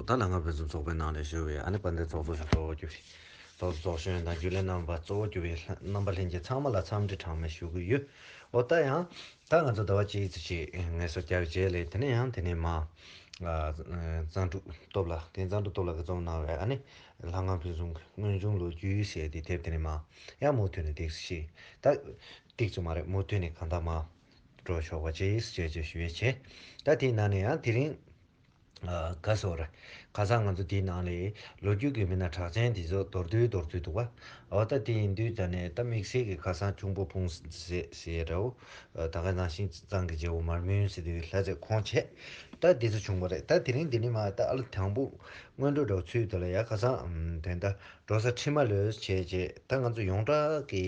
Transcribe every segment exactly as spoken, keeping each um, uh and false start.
ད་ལྷ་ང་ཕུན་སུམ་ཚོགས་པའི་ནང་ལས་ཞུ་བའི་ཨ་ནི་དཔལ་ལྡན་ཚོགས་གཙོ་ཞིག་གཙོ་བོ་གྱུར། ཚོགས་གཙོ་ཚོགས་གཞོན་དང་རྒྱུན་ལས་རྣམ་པ་གཙོ་བོ་གྱུར་བའི་རྣམ་པ་ལྷན་རྒྱས་ཚང་མ་ལ་འཚམས་འདྲི་གྲངས་མེད་ཞུ་གི་ཡོད། འོ་ད་ཡང་ད་ང་ཚོ་ཟླ་བ་གཅིག་ཙམ་ཞིག་ངལ་གསོ་བརྒྱབ་རྗེས་ལས་དེ་ནས་ཡང་དེ་ནས་མ་ཨ་གཙང་ཕྲུག་སྟོབས་ལགས་དེ་གཙང་ཕྲུག་སྟོབས་ལགས་ཀྱིས་རྩོམ་གནང་བའི་ཨ་ནི་ལྷ་ང་ཕུན་སུམ་གྱི་དངོས་བྱུང་ལོ་རྒྱུས་ཟེར་དེ་དེབ་དེ་ནས་མ་ཡང་མུ་མཐུད་ནས་ཏིག་ཙམ་ཞིག་ད་ཏིག་ཙམ་མ་རེད། མུ་མཐུད་ནས་གང་ལྟར་མ་འགྲོ་ཆོག་པ་ཅིག་ཞེས་ཞུ་ཡས་བྱས། ད་དེའི་ནང་ནས་ཡང་དེ་རིང་ཨ་ག་ཟེར་རེད། ཁ་སང་ང་ཚོ་དེའི་ནང་ལས་ལོ་རྒྱུས་ཀྱི་མི་སྣ་གྲགས་ཅན་དེ་ཚོ་མདོར་བསྡུས་མདོར་བསྡུས་འདུག་བ། འོ་ད་དེ་ཡིན་དུས་ད་ནས་ད་དམིགས་བསལ་གྱི་ཁ་སང་ཁྱུང་པོ་ཕུང་ཟེ་ཟེར་རེད། འོ་ད་ག་ནང་བཞིན་གཙང་གི་རྗེ་བོ་མར་མུན་ཟེར་དུས་ལྷ་རྫས་ཁོང་བྱས། ད་དེ་ཚོ་བྱུང་བ་རེད། ད་དེ་རིང་འདི་ནས་མ་ད་ཨ་ལ་དང་པོ་སྔོན་འགྲོ་འདྲ་བོ་ཚུལ་དེ་ལ་ཡ་ཁ་སང་ཨམ་དེ་ད་འགྲོ་ས་ཁྲི་མ་ལོས་བྱས་རྗེས་ད་ང་ཚོ་ཡོངས་གྲགས་ཀྱི་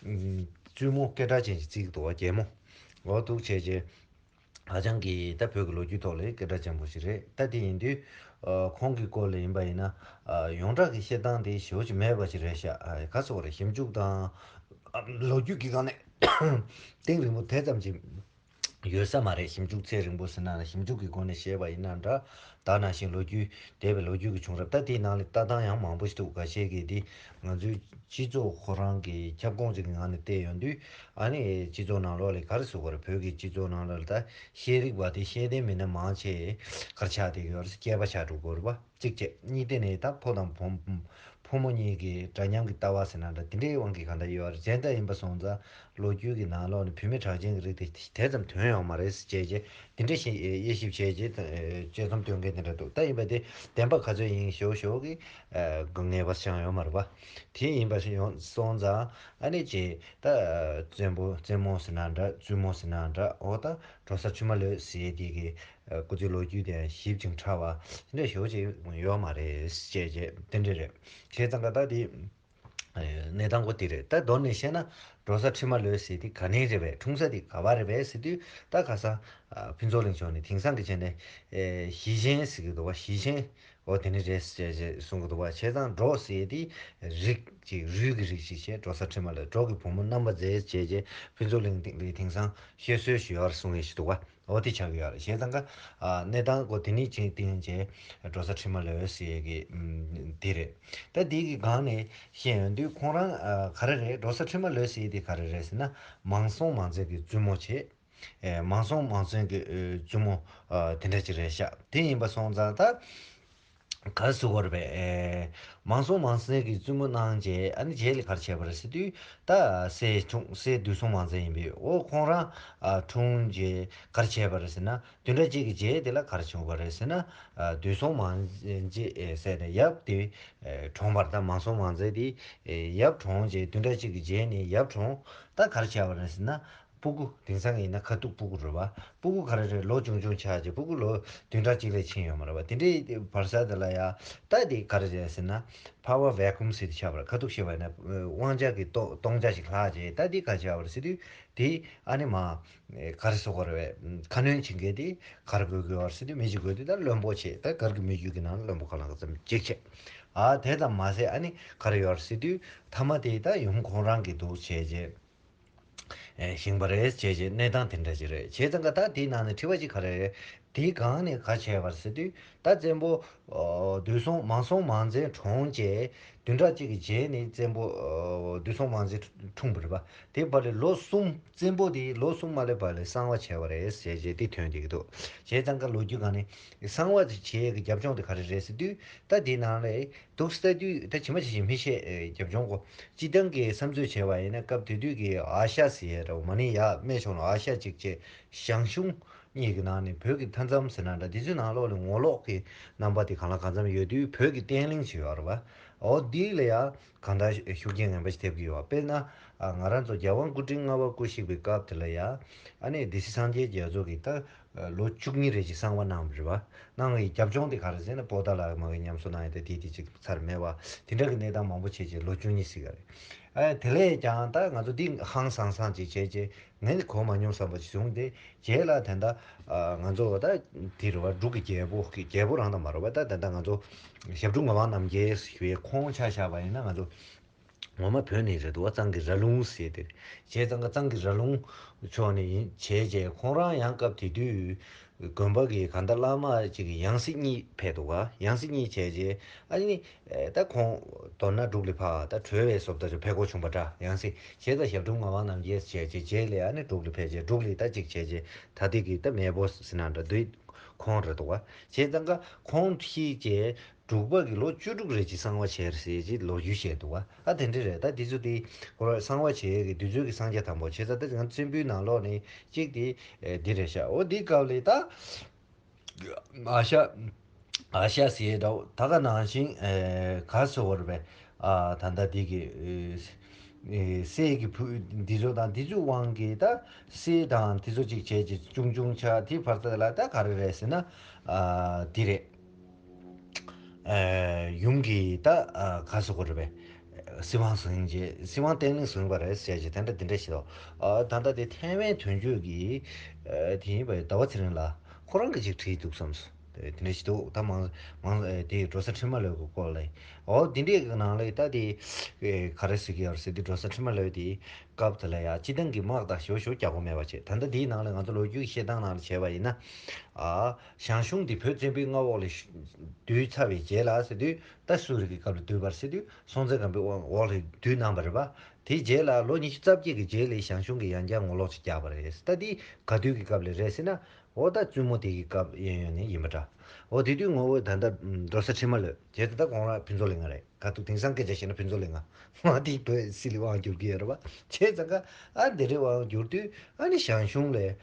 ཨམ་བཙུན་མོ་སྐད་གྲགས་ཅན་ཞིག་བརྩི་གི་འདུག་བ། རྒྱལ་མོ་འོ་འདུག་བྱས་རྗེས། ཧ་ཅང་གི་ད་བོད་ཀྱི་ལོ་རྒྱུས་ཐོག་ལས་སྐད་གྲགས་ཆེན་པོ་ཞིག་རེད། ད་དེ་ཡིན་དུས་ཨ་ཁོང་གི་སྐོར་ལ་ཡིན་པ་ཡིན་ན་ཨ་ཡོངས་གྲགས་ཀྱི་བཤད་སྟངས་དེ་ཞེ་པོ་ཅིག་མེད་པ་ཞིག་རེད་ཤག་ཨ་ག་ཟེར་དགོས་རེད། ཞིབ་འཇུག་དང་ཨ་ལོ་རྒྱུས་ཀྱི་སྒང་ནས་གཏིང་རིང་པོ་དེ་ཙམ་ཅིག་ཡོད་ས་མ་རེད། ཞིབ་འཇུག་ཚད་རིང་པོ་ཟེར་ན་ཞིབ་འཇུག་གི་སྒོ་ནས་བཤད་པ་ཡིན་ན་འདྲ། ད་ནང་བཞིན་ལོ་རྒྱུས་འདས་པའི་ལོ་རྒྱུས་ཀྱི་བྱུང་རབས་ད་དེའི་ནང་ལ་ལྟ་སྟངས་ཡང་མང་པོ་ཞིག་འདུག་འགའ་ཤས་ཀྱིས་འདི་ང་ཚོའི་སྤྱི་ཚོགས་ཁོ་རང་གི་ཁྱབ་ཁོངས་ཅིག་གི་ངང་ནས་བལྟས་ཡོང་དུས་ཨ་ནི་སྤྱི་ཚོགས་ནང་ལོགས་ལ་ག་རེ་ཟེར་དགོས་རེད། བོད་ཀྱི་སྤྱི་ཚོགས་ནང་ལོགས་ལ་ད་ཤེས་རིག་པ་དེ་ཤེས་ལྡན་མི་སྣ་མང་ཆེ་ག་རེ་ཆགས་བསྡད་ཡོད་རེད། སྐྱེས་པ་ཆགས་འགྲོ་གི་རེད་པ། གཅིག་བྱས། གཉིས་དེ་ནས་ད་ཕོ་དང་བུ་ཕོ་མོ་གཉིས་ཀྱི་འདྲ་མཉམ་གྱི་ལྟ་བ་ཟེར་ན་འདྲ་དེ་འདྲའི་དབང་གིས་གང་འདྲ་ཡོད་རེད། གཞན་དག་ཡིན་པ་སོང་ཙང་ལོ་རྒྱུས་ཀྱི་ནང་ལོགས་ནས་བུད་མེད་གྲགས་ཅན་གྱི་རིགས་དེ་དེ་ཙམ་ཐོན་ཡོད་མ་རེད་ཟེར་བྱས་རྗེས་དེ་འདྲ་ཞིག་དབྱེ་ཞིབ་བྱས་རྗེས་དཔྱད་རྩོམ་སྟོན་མཁན་དེ་འདྲ་འདུག་ད་ཡིན་པ་དེ་བདེན་པ་ག་ཚོད་ཡིན་ཞོག་ཞོག་གི་ངེས་པ་ཤང་ཡོད་མ་རེད་པ། དེ་ཡིན་པ་ཡོང་སོང་ཙང་ཨ་ནི་ཅེ་ད་བཙན་པོ་བཙན་མོ་ཟེར་ན་འདྲ་བཙུན་མོ་ཟེར་ན་འདྲ་འོ་ད་འགྲོ་ས་ཁྲི་མ་ལོད་ཟེར་དེ་གི་སྐུ་ཚེའི་ལོ་རྒྱུས་དེ་ཞིབ་ཅིང་ཕྲ་བ་དེ་འདྲ་ཞེ་པོ་ཅིག་ཡོད་མ་རེད་ཅེས་བྱས་དེ་འདྲ་རེད། བྱས་ཙང་ཀ་ད་དེ་གནས་སྟངས་གོ་དེ་རེད། ད་མདོར་ནས་བཤད་ན་འགྲོ་ས་ཁྲི་མ་ལོད་ཟེར་དེ་ག་ནས་རེད་པས། འཁྲུངས་ས་དེ་ག་བ་རེད་པས་ཟེར་དུས་ད་ཁ་སང་ཕུན་ཚོགས་གླིང་ཕྱོགས་ནས་དེང་སང་གི་བྱས་ནས་ཞི་ཆེན་ཟེར་གི་འདུག་བ། ཞི་ཆེན། འོ་དེ་ནི་རེད་ཅེས་ཅེས་གསུང་གི་འདུག་བ། བྱས་ཙང་འབྲོག་ཟེར་དེ་རིགས་ཅིག་རུས་ཀྱི་རིགས་ཅིག་བྱས་འགྲོ་ས་ཁྲི་མ་ལོད། འབྲོག་གི་བུ་མོ་རྣམ་པ་མཛེས་ཅེས་ཅེས་ཕུན་ཚོགས་གླིང་ལ་དེང་སང་བཤད་སྲོལ་ཞིག་ཡོད་རེད་གསུང་ཡས་ཞིག་འདུག་བ། འོ་དེ་ཆགས་ཀྱི་ཡོད་རེད། བྱས་ཙང་ཀ་ཨ་གནས་སྟངས་གོ་དེ་ནི་ཅིག་བསྟན་ཅེས་འགྲོ་ས་ཁྲི་མ་ལོད་ཟེར་ཡས་ཀྱི་ཨམ་དེ་རེད། ད་དེ་གི་སྒང་ནས་བཤད་ཡོང་དུས་ཁོང་རང་ཨ་ག་རེ་རེད། འགྲོ་ས་ཁྲི་མ་ལོད་ཟེར་ཡས་དེ་ག་རེ་རེད་ཟེར་ན་མང་སྲོང་མང་བཙན་གྱི་བཙུན་མོ་བྱས། ཨེ་མང་སྲོང་མང་བཙན་གྱི་ཨེ་བཙུན་མོ་ཨ་དེ་འདྲ་ཅིག་རེད་ཤག་དེ་ཡིན་པ་སོང་ཙང་ད་ག་རེ་ཟེར་དགོས་རེད་པས། ཨེ་མང་སྲོང་མང་བཙན་གྱི་བཙུན་མོ་གནང་རྗེས་ཨ་ནི་རྗེས་ལ་ག་རེ་བྱས་པ་རེད་ཟེར་དུས་ད་སྲས་ཆུང་སྲས་དུས་སྲོང་མང་བཙན་ཡིན་པས། འོ་ཁོང་རང་ཨ་འཁྲུངས་རྗེས་ག་རེ་བྱས་པ་རེད་ཟེར་ན་བདུན་ཕྲག་གཅིག་གི་རྗེས་དེ་ལ་ག་རེ་བྱུང་བ་རེད་ཟེར་ན་ཨ་དུས་སྲོང་མང་བཙན་ཨེ་ཟེར་ནས་ཡབ་དེ་ཨེ་གྲོངས་པ་རེད། ད་མང་སྲོང་མང་བཙན་དེ་ཨེ་ཡབ་གྲོངས་རྗེས་བདུན་ཕྲག་གཅིག་གི་རྗེས་ནས་ཡབ་གྲོངས། ད་ག་རེ་བྱས་པ་རེད་ཟེར་ན། སྤུ་གུ་དེང་སང་ཡིན་ན་ཁ་ཐུག་སྤུ་གུ་རེད་བ། སྤུ་གུ་ག་རེ་རེད། ལོ་ཆུང་ཆུང་ཆགས་རྗེས་སྤུ་གུ་ལོ་བདུན་ཕྲག་གཅིག་ལས་ཕྱིན་ཡོད་མ་རེད་བ། དེ་འདྲའི་བར་ས་དེ་ལ་ཡ་ད་དེ་ག་རེ་རེད་ཟེར་ན་power vacuum ཟེར་དེ་ཆགས་པ་རེད། ཁ་ཐུག་བཤད་པ་ཡིན་ན་དབང་ཆ་གི་སྟོ་སྟོང་ཆ་ཞིག་ལྷག་རྗེས་ད་དེ་ག་ཆགས་པ་རེད་ཟེར་དུས་དེ་ཨ་ནི་མ་ག་རེ་ཟེར་དགོས་རེད་བས། ཁ་སྣོན་བྱེད་མཁན་དེ་ག་རེ་དགོས་དགོས་བ་ཟེར་དུས་མི་གཅིག་དགོས་དུས་ད་བློན་པོ་བྱས། ད་གར་གྱི་མི་རྒྱུད་ཀྱི་ནང་ལ་བློན་པོ་གང་ལ་ག་ཙམ་གཅིག་བྱས། ཨ་དེ་ཙམ་མ་ཟད་ཨ་ནི་ག་རེ་ཡོད་རེད་ཟེར་དུས་མཐའ་མ་དེ་ད་ཡུམ་ཁོང་རང་གི་འདུག་བྱས་རྗེས། ཨེ་ཤིང་པ་རེད་བྱས་རྗེས་གནས་སྟངས་དེ་འདྲ་ཅིག་རེད། བྱས་ཙང་ཀ་ད་དེའི་ནང་ནས་དྲི་བ་ཅིག་ག་རེ་རེད། དེའི་སྒང་ནས་ག་བྱས་པ་རེད་ཟེར་དུས་ད་བཙན་པོ་ཨོ་དུས་སྲོང་མང་སྲོང་མང་བཙན་གྲོངས་རྗེས་བདུན་ཕྲག་གཅིག་གི་རྗེས་ནས་བཙན་པོ་ཨོ་དུས་སྲོང་མང་བཙན་འཁྲུངས་པ་རེད་པ། དེ་བར་ལ་ལོ་གསུམ་བཙན་པོ་དེ་ལོ་གསུམ་མ་སླེབས་བར་ལ་གསང་བ་བྱས་པ་རེད་ཟེར་རྗེས་དེ་ཐོན་བསྡད་ཀྱི་འདུག་བྱས་ཙང་ཀ་ལོ་རྒྱུས་སྒང་ནས་གསང་བ་དེ་བྱས་ཀྱི་རྒྱབ་ལྗོངས་དེ་ག་རེ་རེད་ཟེར་དུས་ད་དེའི་ནང་ལ། འདུག་ལྟ་དུས་ད་ཇི་མ་ཇི་བཞིན་མི་ཤེས་རྒྱབ་ལྗོངས་གོ། སྤྱི་བཏང་གི་བསམ་ཚོད་བྱས་པ་ཡིན་ན་སྐབས་དེ་དུས་ཀྱི་ཨ་ཤ་ཟེར་ཡས་ར་མ་ཎི་ཡ་སྨད་ཕྱོགས་ནས་ཨ་ཤ་གཅིག་བྱས་ཞང་ཞུང་གཉིས་ཀྱི་ནང་ནས་བོད་ཀྱི་མཐའ་མཚམས་ཟེར་ན་འདྲ་དེ་ཚོའི་ནང་ལོགས་ལ་ངོ་ལོག་གི་རྣམ་པ་དེ་གང་ལ་གང་འཚམ་ཡོད་དུས་བོད་ཀྱི་བརྟན་བརླིང་ཞིག་ཡོད་རེད་བ། འོ་འདི་ལ་ཡ་གང་ལྟར་ཤུགས་རྐྱེན་ངན་པ་ཞིག་ཐེབས་ཀྱི་ཡོད་བ། དཔེར་ན་ང་རང་ཚོ་རྒྱལ་དབང་སྐུ་ཕྲེང་ལྔ་པ་སྐུ་གཤེགས་པའི་སྐབས་དེ་ལ་ཡ་ཨ་ནི་སྡེ་སྲིད་སངས་རྒྱས་རྒྱ་མཚོ་གིས་ད། ལོ་བཅུ་གཉིས་རེ་ཅིག་གསང་བ་གནང་བ་རེད་བ། གནང་བའི་རྒྱབ་ལྗོངས་དེ་ག་རེ་ཟེར་ན་པོ་ཏཱ་ལ་མ་གི་ཉམས་གསོ་གནང་ཡ་དེ་དེ་དེ་ཅིག་ཚར་མེད་བ། དེ་འདྲ་གི་གནས་སྟངས་མང་པོ་བྱས་རྗེས་ལོ་བཅུ་གཉིས་ཟིག་ག་རེད། ཨ་དེ་ལས་ཀྱང་ད་ང་ཚོ་འདི་ཧང་སང་སང་ཅིག་བྱས་རྗེས་ངས་ནི་གོ་མ་མྱོང་བསམ་པ་ཅིག་བྱུང་སྟེ་རྗེས་ལ་ད་ལྟ་ང་ཚོ་ད་དེ་རེད་བ། འབྲུག་གི་རྒྱལ་པོ་གི་རྒྱལ་པོ་རང་ད་མ་རེད་བ། ད་ད་ལྟ་ང་ཚོ་ཞབས་དྲུང་ངག་དབང་རྣམ་རྒྱལ་ཞུ་བའི་ཁོང་ཆ་བཞག་པ་ཡིན་ན་ང་ཚོ། ངོ་མ་བོད་ནས་རེད་འདུག་བ། གཙང་གི་ར་ལུང་ཟེར་དེ་རེད། བྱས་ཙང་ཀ་གཙང་གི་ར་ལུང་ཕྱོགས་ནས་ཡིན་བྱས་རྗེས་ཁོང་རང་ཡང་སྐབས་དེ་དུས་ དགོན་པ་གི་གང་ལྟར་བླ་མ་གཅིག་གི་ཡང་སྲིད་གཉིས་ཕེབས་འདུག་ག་ཡང་སྲིད་གཉིས་བྱས་རྗེས་ཨ་ནི་ད་ཁོང་མདོར་ན་འབྲུག་ལ་ཕར་ད་གྲོལ་བའི་བཟོ་ལྟ་ཅིག་ཕེབས་སྒོ་བྱུང་པ་འདྲ། ཡང་སྲིད་བྱས་ཙང་ཞབས་དྲུང་ངག་དབང་རྣམ་རྒྱལ་བྱས་རྗེས་རྗེས་ལ་ཨ་ནི་འབྲུག་ལ་ཕེབས་རྗེས་འབྲུག་ལ་ད་གཅིག་བྱས་རྗེས་ད་ལྟའི་གི་ད་མེས་པོ་ཟེར་ན་འདྲ་འདི་ཁོང་རེད་འདུག་ག་བྱས་ཙང་ཀ་ཁོང་ཤི་རྗེས་འབྲུག་པ་གི་ལོ་བཅུ་དྲུག་རེ་གཅིག་གསང་བ་བྱས་རེད་ཟེར་གྱི་ལོ་རྒྱུས་བཤད་འདུག་ག་ཨ་དེ་འདྲ་རེད། ད་དེ་ཚོ་དེ་ཁོ་རང་གསང་བ་བྱས་ཀྱི་དུས་ཚོད་ཀྱི་སངས་རྒྱས་དང་པོ་བྱས་ཙང་ད་ང་ཚོ་བཙན་པོའི་ནང་ལོགས་ནས་གཅིག་དེ་འདི་རེད་ཤག་འོ་འདི་སྐབས་ལ་ད་ཨ་ཤ་ཨ་ཤ་ཟེར་འདྲ་བོ་ད་ག་ནང་བཞིན་ག་སོ་བར་བས་ད་ལྟ་དེ་གི་སྲས་ཀྱི་བུ་འདི་ཚོ་དང་འདི་ཚོའི་དབང་གིས་ད་སྲས་དང་དེ་ཚོ་གཅིག་བྱས་ཀྱི་ཆུང་ཆུང་ཆགས་དེ་བར་དུ་ལ་ད་ག་རེ་རེད་ཟེར་ན་འདི་རེད། ཡུམ་གྱིས་ད་ག་སོ་གོ་རེད་པས། སྲིད་དབང་བཟུང་རྗེས་སྲིད་དབང་བརྟན་ལྷིང་བཟུང་བ་རེད་ཟེར་རྗེས་དེ་འདྲ་འདི་འདྲ་ཞིག་ལ། ད་ལྟ་དེ་ཐའེ་ཝན་དོན་གཅོད་ཀྱི་དེ་ཡིན་པའི་ཟླ་བ་ཚེ་རིང་ལགས་ཁོ་རང་གིས་ཅིག་བྲིས་འདུག་བསམས་སོང་། དེ་འདྲ་ཞིག་འདུག་ད་མང་མང་དེ་འགྲོ་ས་ཁྲི་མ་ལོད་ཀྱི་སྐོར་ལ། འོ་འདི་འདྲའི་གི་ནང་ལ་ད་དེ་ག་རེ་ཟེར་གྱི་ཡོད་རེད་ཟེར་དུས་འགྲོ་ས་ཁྲི་མ་ལོད་དེ་སྐབས་དེ་ལ་ཡ་སྤྱི་བཏང་གི་དམག་དང་ཞོ་ཞོ་རྒྱག་པོ་མེད་པ་བྱས། ད་ལྟ་འདིའི་ནང་ལ་ང་ཚོ་ལོ་རྒྱུས་བཤད་སྟངས་ནང་ལ་བྱས་པ་ཡིན་ན། ཨ། ཞང་ཞུང་འདི་བོད་བཙན་པོའི་མངའ་འོག་ལ་བསྡུས་ཚར་བའི་རྗེས་ལ་ཟེར་དུས་ད་སུ་རིག་གི་སྐབས་ལ་བསྡུས་པར་ཟེར་དུས་སྲོང་བཙན་སྒམ་པོའི་འོག་ལ་བསྡུས་གནང་བ་རེད་པ། དེའི་རྗེས་ལ་ལོ་ཉི་ཤུ་རྩ་བརྒྱད་ཀྱི་རྗེས་ལ་ཞང་ཞུང་གིས་ཡང་བསྐྱར་ངོ་ལོག་ཅིག་བརྒྱབ་པ་རེད། ད་འདི་ག་དུས་ཀྱི་སྐབས་ལ་རེད་ཟེར་ན། འོ་ད་བཙུན་མོ་དེ་གི་སྐབས་གཡས་གཡོན་ནས་ཡིན་པ་འདྲ། འོ་དེ་དུས་ངོ་བོ་ད་ལྟ་འགྲོ་ས་ཁྲི་མ་ལོད་བྱས་ད་ལྟ་ཁོང་རང་ཕུན་ཚོགས་གླིང་ང་རེད། ག་ཐུག་དེང་སང་སྐད་ཆ་བཤད་ན་ཕུན་ཚོགས་གླིང་ང་མ་དེ་བོད་སིལ་ལི་དབང་བསྒྱུར་གི་ཡོད་རེད་པ། བྱས་ཙང་ཀ་ཨ་འདི་རེད་དབང་བསྒྱུར་དུས་ཨ་ནི་ཞང་ཞུང་ལས།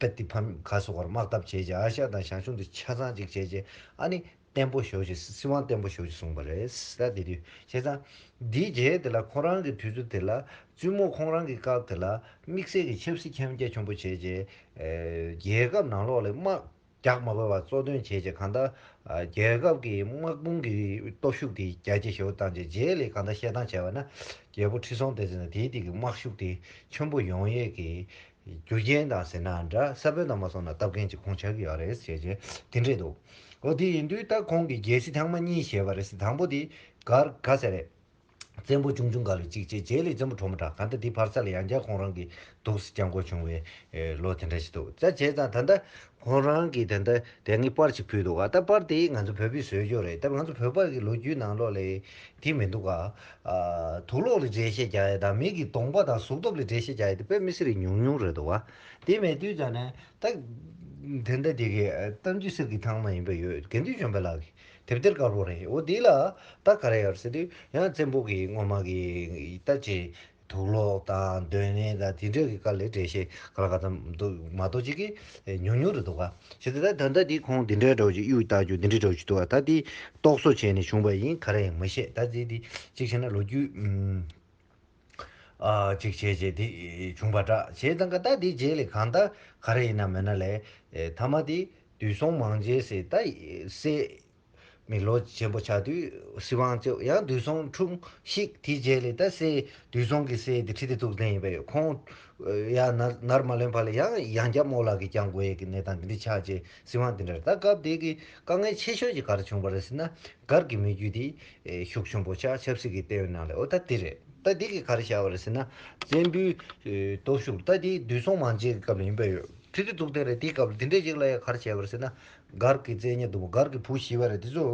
དཔེ་དེ་ཕམ་ག་སོ་གོར་དམག་འཐབ་བྱས་རྗེས་ཨ་ཤ་དང་ཞང་ཞུང་དེ་ཆ་ཚང་གཅིག་བྱས་རྗེས་ཨ་ནི་བརྟན་པོ་ཞོ་ཞིག་སྲིད་དབང་བརྟན་པོ་ཞོ་ཞིག་གསུངས་པ་རེད། ད་དེ་དུས་བྱས་ཙང་འདིའི་རྗེས་དེ་ལ་ཁོ་རང་གི་དུས་ཚོད་དེ་ལ་བཙུན་མོ་ཁོང་རང་གི་སྐབས་དེ་ལ་དམིགས་བསལ་གྱི་ཆབ་སྲིད་མཁྱེན་རྒྱ་ཆེན་པོ་བྱས་རྗེས་རྒྱལ་ཁབ་ནང་ལོགས་ལ་དམག་རྒྱག་མ་དགོས་པར་གཙོ་དོན་བྱས་རྗེས་གང་ལྟར་རྒྱལ་ཁབ་ཀྱི་དམག་དཔུང་གི་སྟོབས་ཤུགས་དེ་རྒྱ་ཆེ་ཞེ་པོ་བཏང་རྗེས་རྗེས་ལ་གང་ལྟར་བཤད་སྟངས་བྱས་པ་ན་རྒྱལ་པོ་ཁྲི་སྲོང་ལྡེ་བཙན་དང་དེའི་དེ་གི་དམག་ཤུགས་དེ་ཆེན་པོ་ཡོང་ཡས་ཀྱི་རྒྱུ་རྐྱེན་དང་ཟེར་ན་འདྲ་ས་བོན་དང་མ་སོང་ན་བཏབ་མཁན་གྱི་ཁོང་ཆགས་ཀྱི་ཡོད་རེད་ཟེར་རྗེས་དེ་འདྲས་འདུག་འོ་དེ་ཡིན་དུས་ད་ཁོང་གིས་རྒྱལ་སྲིད་ཐེངས་མ་གཉིས་བཞེས་པ་རེད་ཟེར། དང་པོ་དེ་གར་ག་ཟེར་རེད། བཙན་པོ་ཆུང་ཆུང་སྒང་ལ་གཅིག་བྱས་རྗེས་ལ་བཙན་པོ་གྲོངས་པ་འདྲ། གང་ལྟར་དེའི་བར་ས་ལ་ཡང་བསྐྱར་ཁོང་རང་གིས་འདུག་སེ་སྐྱབས་མགོན་བྱུང་བའི་ལོ་དེ་འདྲ་ཞིག་འདུག་ད་བྱས་ཙང་ད་ལྟ་ཁོང་རང་གིས་ད་ལྟ་དེ་སྔའི་པར་ཅིག་ཕུལ་འདུག་ག་ད་པར་དེ་ང་ཚོ་བོད་པས་བཟོས་ཡོད་རེད། ད་ང་ཚོ་བོད་པ་གི་ལོ་རྒྱུས་ནང་ལོགས་ལ་དེ་མི་འདུག་ག་དུག་ལོག་ལ་འགྲེལ་བཤད་རྒྱག་ཡ་དང་མི་གི་གདོང་པ་དང་གཟུགས་སྟོབས་ལ་འགྲེལ་བཤད་རྒྱག་ཡ་དེ་དཔེ་མི་སྲིད་ཉུང་ཉུང་རེད་འདུག་ག་དེ་མེད་དུས་ཙང་ནས་ད་དེ་འདྲ་དེ་གི་གཏམ་རྒྱུད་གསེར་གྱི་ཐང་མ་ཡིན་པ་ཡོད། དགེ་འདུན་ཆོས་འཕེལ་ལགས་ཀྱི་དེབ་ཐེར་དཀར་པོ་རེད། འོ་དེ་ལ་ད་ག་རེ་ཡོད་ཟེར་དུས་ཡང་བཙན་པོ་གི་སྔོན་མ་གི་ད་ཅི་དུག་ལོག་དང་སྡོད་གནས་དང་དེ་འདྲ་གི་སྐོར་ལ་འགྲེལ་བཤད་ག་ལ་ག་ཙམ་འདུག་མ་གཏོགས་ཅིག་གི་ཉུང་ཉུང་རེད་འདུག་ག་བྱས་ཙང་ད་ད་ལྟ་དེ་ཁོང་དེ་འདྲའི་འདྲ་བོ་ཅིག་གཡུག་བལྟ་རྒྱུ་དེ་འདྲའི་འདྲ་བོ་ཅིག་འདུག་ག་ད་དེ་རྟོག་བཟོ་བྱས་ནས་བྱུང་བ་ཡིན་ག་རེ་ཡང་མི་ཤེས། ད་དེ་དེ་གཅིག་བྱས་ན་ལོ་རྒྱུས་ཨ་ཅིག་བྱས་རྗེས་དེ་བྱུང་བ་འདྲ། བྱས་ཙང་ཀ་ད་དེ་རྗེས་ལ་གང་ལྟར་ག་རེ་ཡིན་ན་མེད་ན་ལས་ཐ་མ་དེ་དུས་སྲོང་མང་རྗེས་ཟེར་ད་སྲས་མི་ལོ་ཆེན་པོ་ཆགས་དུས་སྲིད་དབང་བཅོ་ཡང་དུས་སྲོང་འཁྲུངས་ཤིག་དེའི་རྗེས་ལ་ད་སྲས་དུས་སྲོང་གི་སྲས་དེ་ཁྲི་ལྡེ་གཙུག་བརྟན་ཡིན་པ་ཡོད། ཁོང་ཡང་ནར་ནར་མ་ལོན་བར་ལ་ཡང་ཡང་བསྐྱར་རྨོ་ལགས་ཀྱིས་བསྐྱང་དགོས་ཡས་ཀྱི་གནས་སྟངས་དེ་འདྲ་ཆགས་རྗེས་སྲིད་དབང་དེ་འདྲ་རེད། ད་སྐབས་དེ་གི་དཀའ་ངལ་ཆེ་ཤོས་ཀྱི་ག་རེ་བྱུང་བ་རེད་ཟེར་ན་མགར་གྱི་མི་རྒྱུད་དེ་ཤུགས་ཆེན་པོ་ཆགས། ཆབ་སྲིད་ཀྱི་ལྟེ་བའི་ནང་ལ་འོ་ད་དེ་རེད། ད་འདི་གིས་ག་རེ་བྱས་པ་རེད་ཟེར་ན་བཙན་པོའི་སྟོབས་ཤུགས་ད་དེ་དུས་སྲོང་མང་རྗེས་ཀྱི་སྐབས་ལ་ཡིན་པ་ཡོད། ཁྲི་ལྡེ་གཙུག་བརྟན་རེད། དེའི་སྐབས་ལ་དེ་འདྲའི་ཅིག་ལ་ཡང་ག་རེ་བྱས་པ་རེད་ཟེར་ན་མགར་གྱི་བཙན་ཉེ་དུ་མ་མགར་གྱི་བུ་ཤི་བ་རེད། དེ་ཚོ་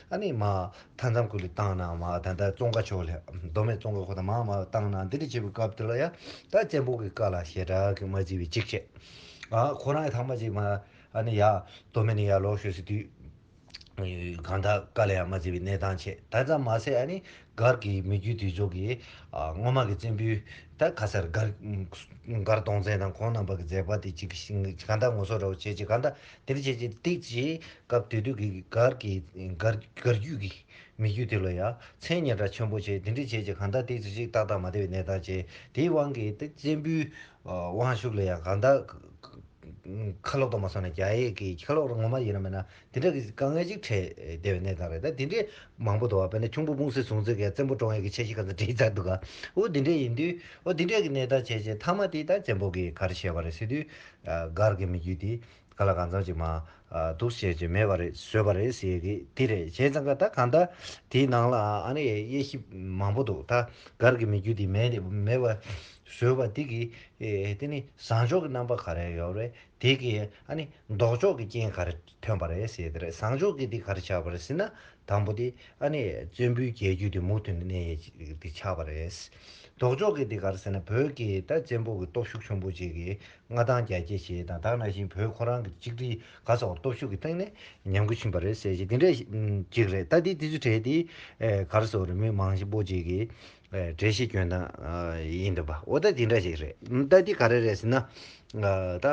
ཨ་ནི་མ་མཐའ་མཚམས་ཁུལ་ལ་བཏང་ན་མ་ད་ལྟ་ཙོང་ཁ་ཕྱོགས་ལ་མདོ་སྨད་ཙོང་ཁ་ཁོ་ད་མ་མ་བཏང་ན་འདི་འདྲ་བྱས་པའི་སྐབས་དེ་ལ་ཡང་ད་བཙན་པོ་གི་བཀའ་ལ་ཞེ་དྲག་གི་མ་བརྩི་བའི་ཅིག་བྱས། ཨ་ཁོ་རང་ཡང་ཐང་མ་ཅིག་མ་ཨ་ནི་ཡ་མདོ་སྨད་ནས་ཡར་ལོག་ཤོག་ཟེར་དུས། གང་ལྟར་བཀའ་ལ་ཡང་མ་བརྩི་བའི་གནས་སྟངས་བྱས། ད་ཙམ་མ་ཟད་ཨ་ནི་མགར་གྱི་མི་རྒྱུད་དེ་ཚོ་གིས་ཨ་སྔོན་མ་གི་བཙན་པོའི་ད་ག་ཟེར་མགར་མགར་གདོང་བཙན་དང་ཁོང་རྣམ་པ་གི་མཛད་པ་དེ་གཅིག་གང་ལྟར་ངོ་སོ་འདྲ་བོ་བྱས་ཅིག་གང་ལྟར་དེ་འདྲ་བྱས་ཅིག་ཏིག་ཅིག་སྐབས་དེ་དུས་ཀྱི་མགར་གྱི་མགར་མགར་རྒྱུད་ཀྱི་མི་རྒྱུད་དེ་ལ་ཡང་མཚན་སྙན་གྲགས་ཆེན་པོ་བྱས། དེ་འདྲ་བྱས་ཅིག་གང་ལྟར་ཏིག་ཅིག་ཏག་ཏག་མ་བདེ་བའི་གནས་སྟངས་བྱས། དེའི་དབང་གིས་ཏིག་བཙན་པོའི་དབང་ཤུགས་ལ་ཡང་གང་ལྟར། ཁ་ལོག་ཏུ་མ་སོང་ན་རྒྱ་ཡིག་གི་ཁ་ལོག་ངོ་མ་ཡིན་ན་མིན་ན་དེ་འདྲ་གི་དཀའ་ངལ་ཅིག་འཕྲད་བསྡད་པའི་གནས་སྟངས་རེད། ད་དེ་འདྲའི་མང་པོ་འདུག་བ། དཔེར་ན་ཁྱུང་པོ་སྤུང་སེ་ཟུང་ཚེ་གས་བཙན་པོ་བཀྲོངས་ཡས་ཀྱི་འཆར་གཞི་ག་ཚོད་བྲིས་ཚར་འདུག་ག་འོ་དེ་འདྲ་ཡིན་དུས་འོ་དེ་འདྲ་གི་གནས་སྟངས་བྱས་རྗེས་མཐའ་མ་དེ་ད་བཙན་པོ་གིས་ག་རེ་བྱས་པ་རེད་ཟེར་དུས་མགར་གྱི་མི་རྒྱུད་དེ་ག་ལ་གང་འཚམ་ཅིག་མ་ འདུག་བྱས་ཀྱི་མེད་པ་རེད། བཟོས་པ་རེད་ཟེར་གི་དེ་རེད། བྱས་ཙང་ཀ་ད་གང་ལྟར་དེའི་ནང་ལ་ཨ་ནི་དབྱེ་ཞིབ་མང་པོ་འདུག་ད་གར་གྱི་མི་རྒྱུད་དེ་མེད་ནས་མེད་པ་བཟོས་པ་དེ་གི་དེ་ནི་བཟང་ཕྱོགས་ཀྱི་རྣམ་པ་ག་རེ་ཡོད་རེད། དེ་གི་ཨ་ནི་ལྡོག་ཕྱོགས་ཀྱི་རྐྱེན་ག་རེ་ཐོན་པ་རེད་ཟེར་དེ་རེད། བཟང་ཕྱོགས་ཀྱི་དེ་ག་རེ་ཆགས་པ་རེད་ཟེར་ན། དང་པོ་དེ་ཨ་ནི་བཙན་པོའི་རྒྱལ་རྒྱུད་དེ་མུ་མཐུད་ནས་གནས་ཡས་དེ་ཆགས་པ་རེད། ལྡོག་ཕྱོགས་ཀྱི་དེ་ག་རེ་ཟེར་ན། བོད་ཀྱི་ད་བཙན་པོ་གི་སྟོབས་ཤུགས་ཆེན་པོ་ཅིག་གི་མངའ་ཐང་རྒྱ་སྐྱེད་བྱེད་དང་། ད་ནང་བཞིན་བོད་ཁོ་རང་གི་གཅིག་སྒྲིལ་ག་ཟེར་བ། སྟོབས་ཤུགས་ཀྱི་སྟེང་ནས་ཉམས་རྒུད་ཕྱིན་པ་རེད་ཟེར་གྱི་དེ་འདྲ་ཅིག་རེད། ད་དེ་དེ་ཚོ་གྲས་དེ་ག་རེ་ཟེར་བ་རེད། མི་མང་ཆེན་པོ་ཅིག་གི་འགྲེལ་བཤད་སྐྱོན་སྟངས་ཡིན་འདུག་པ། འོ་ད་དེ་འདྲ་ཅིག་རེད། ད་དེ་ག་རེ་རེད་ཟེར་ན། ད་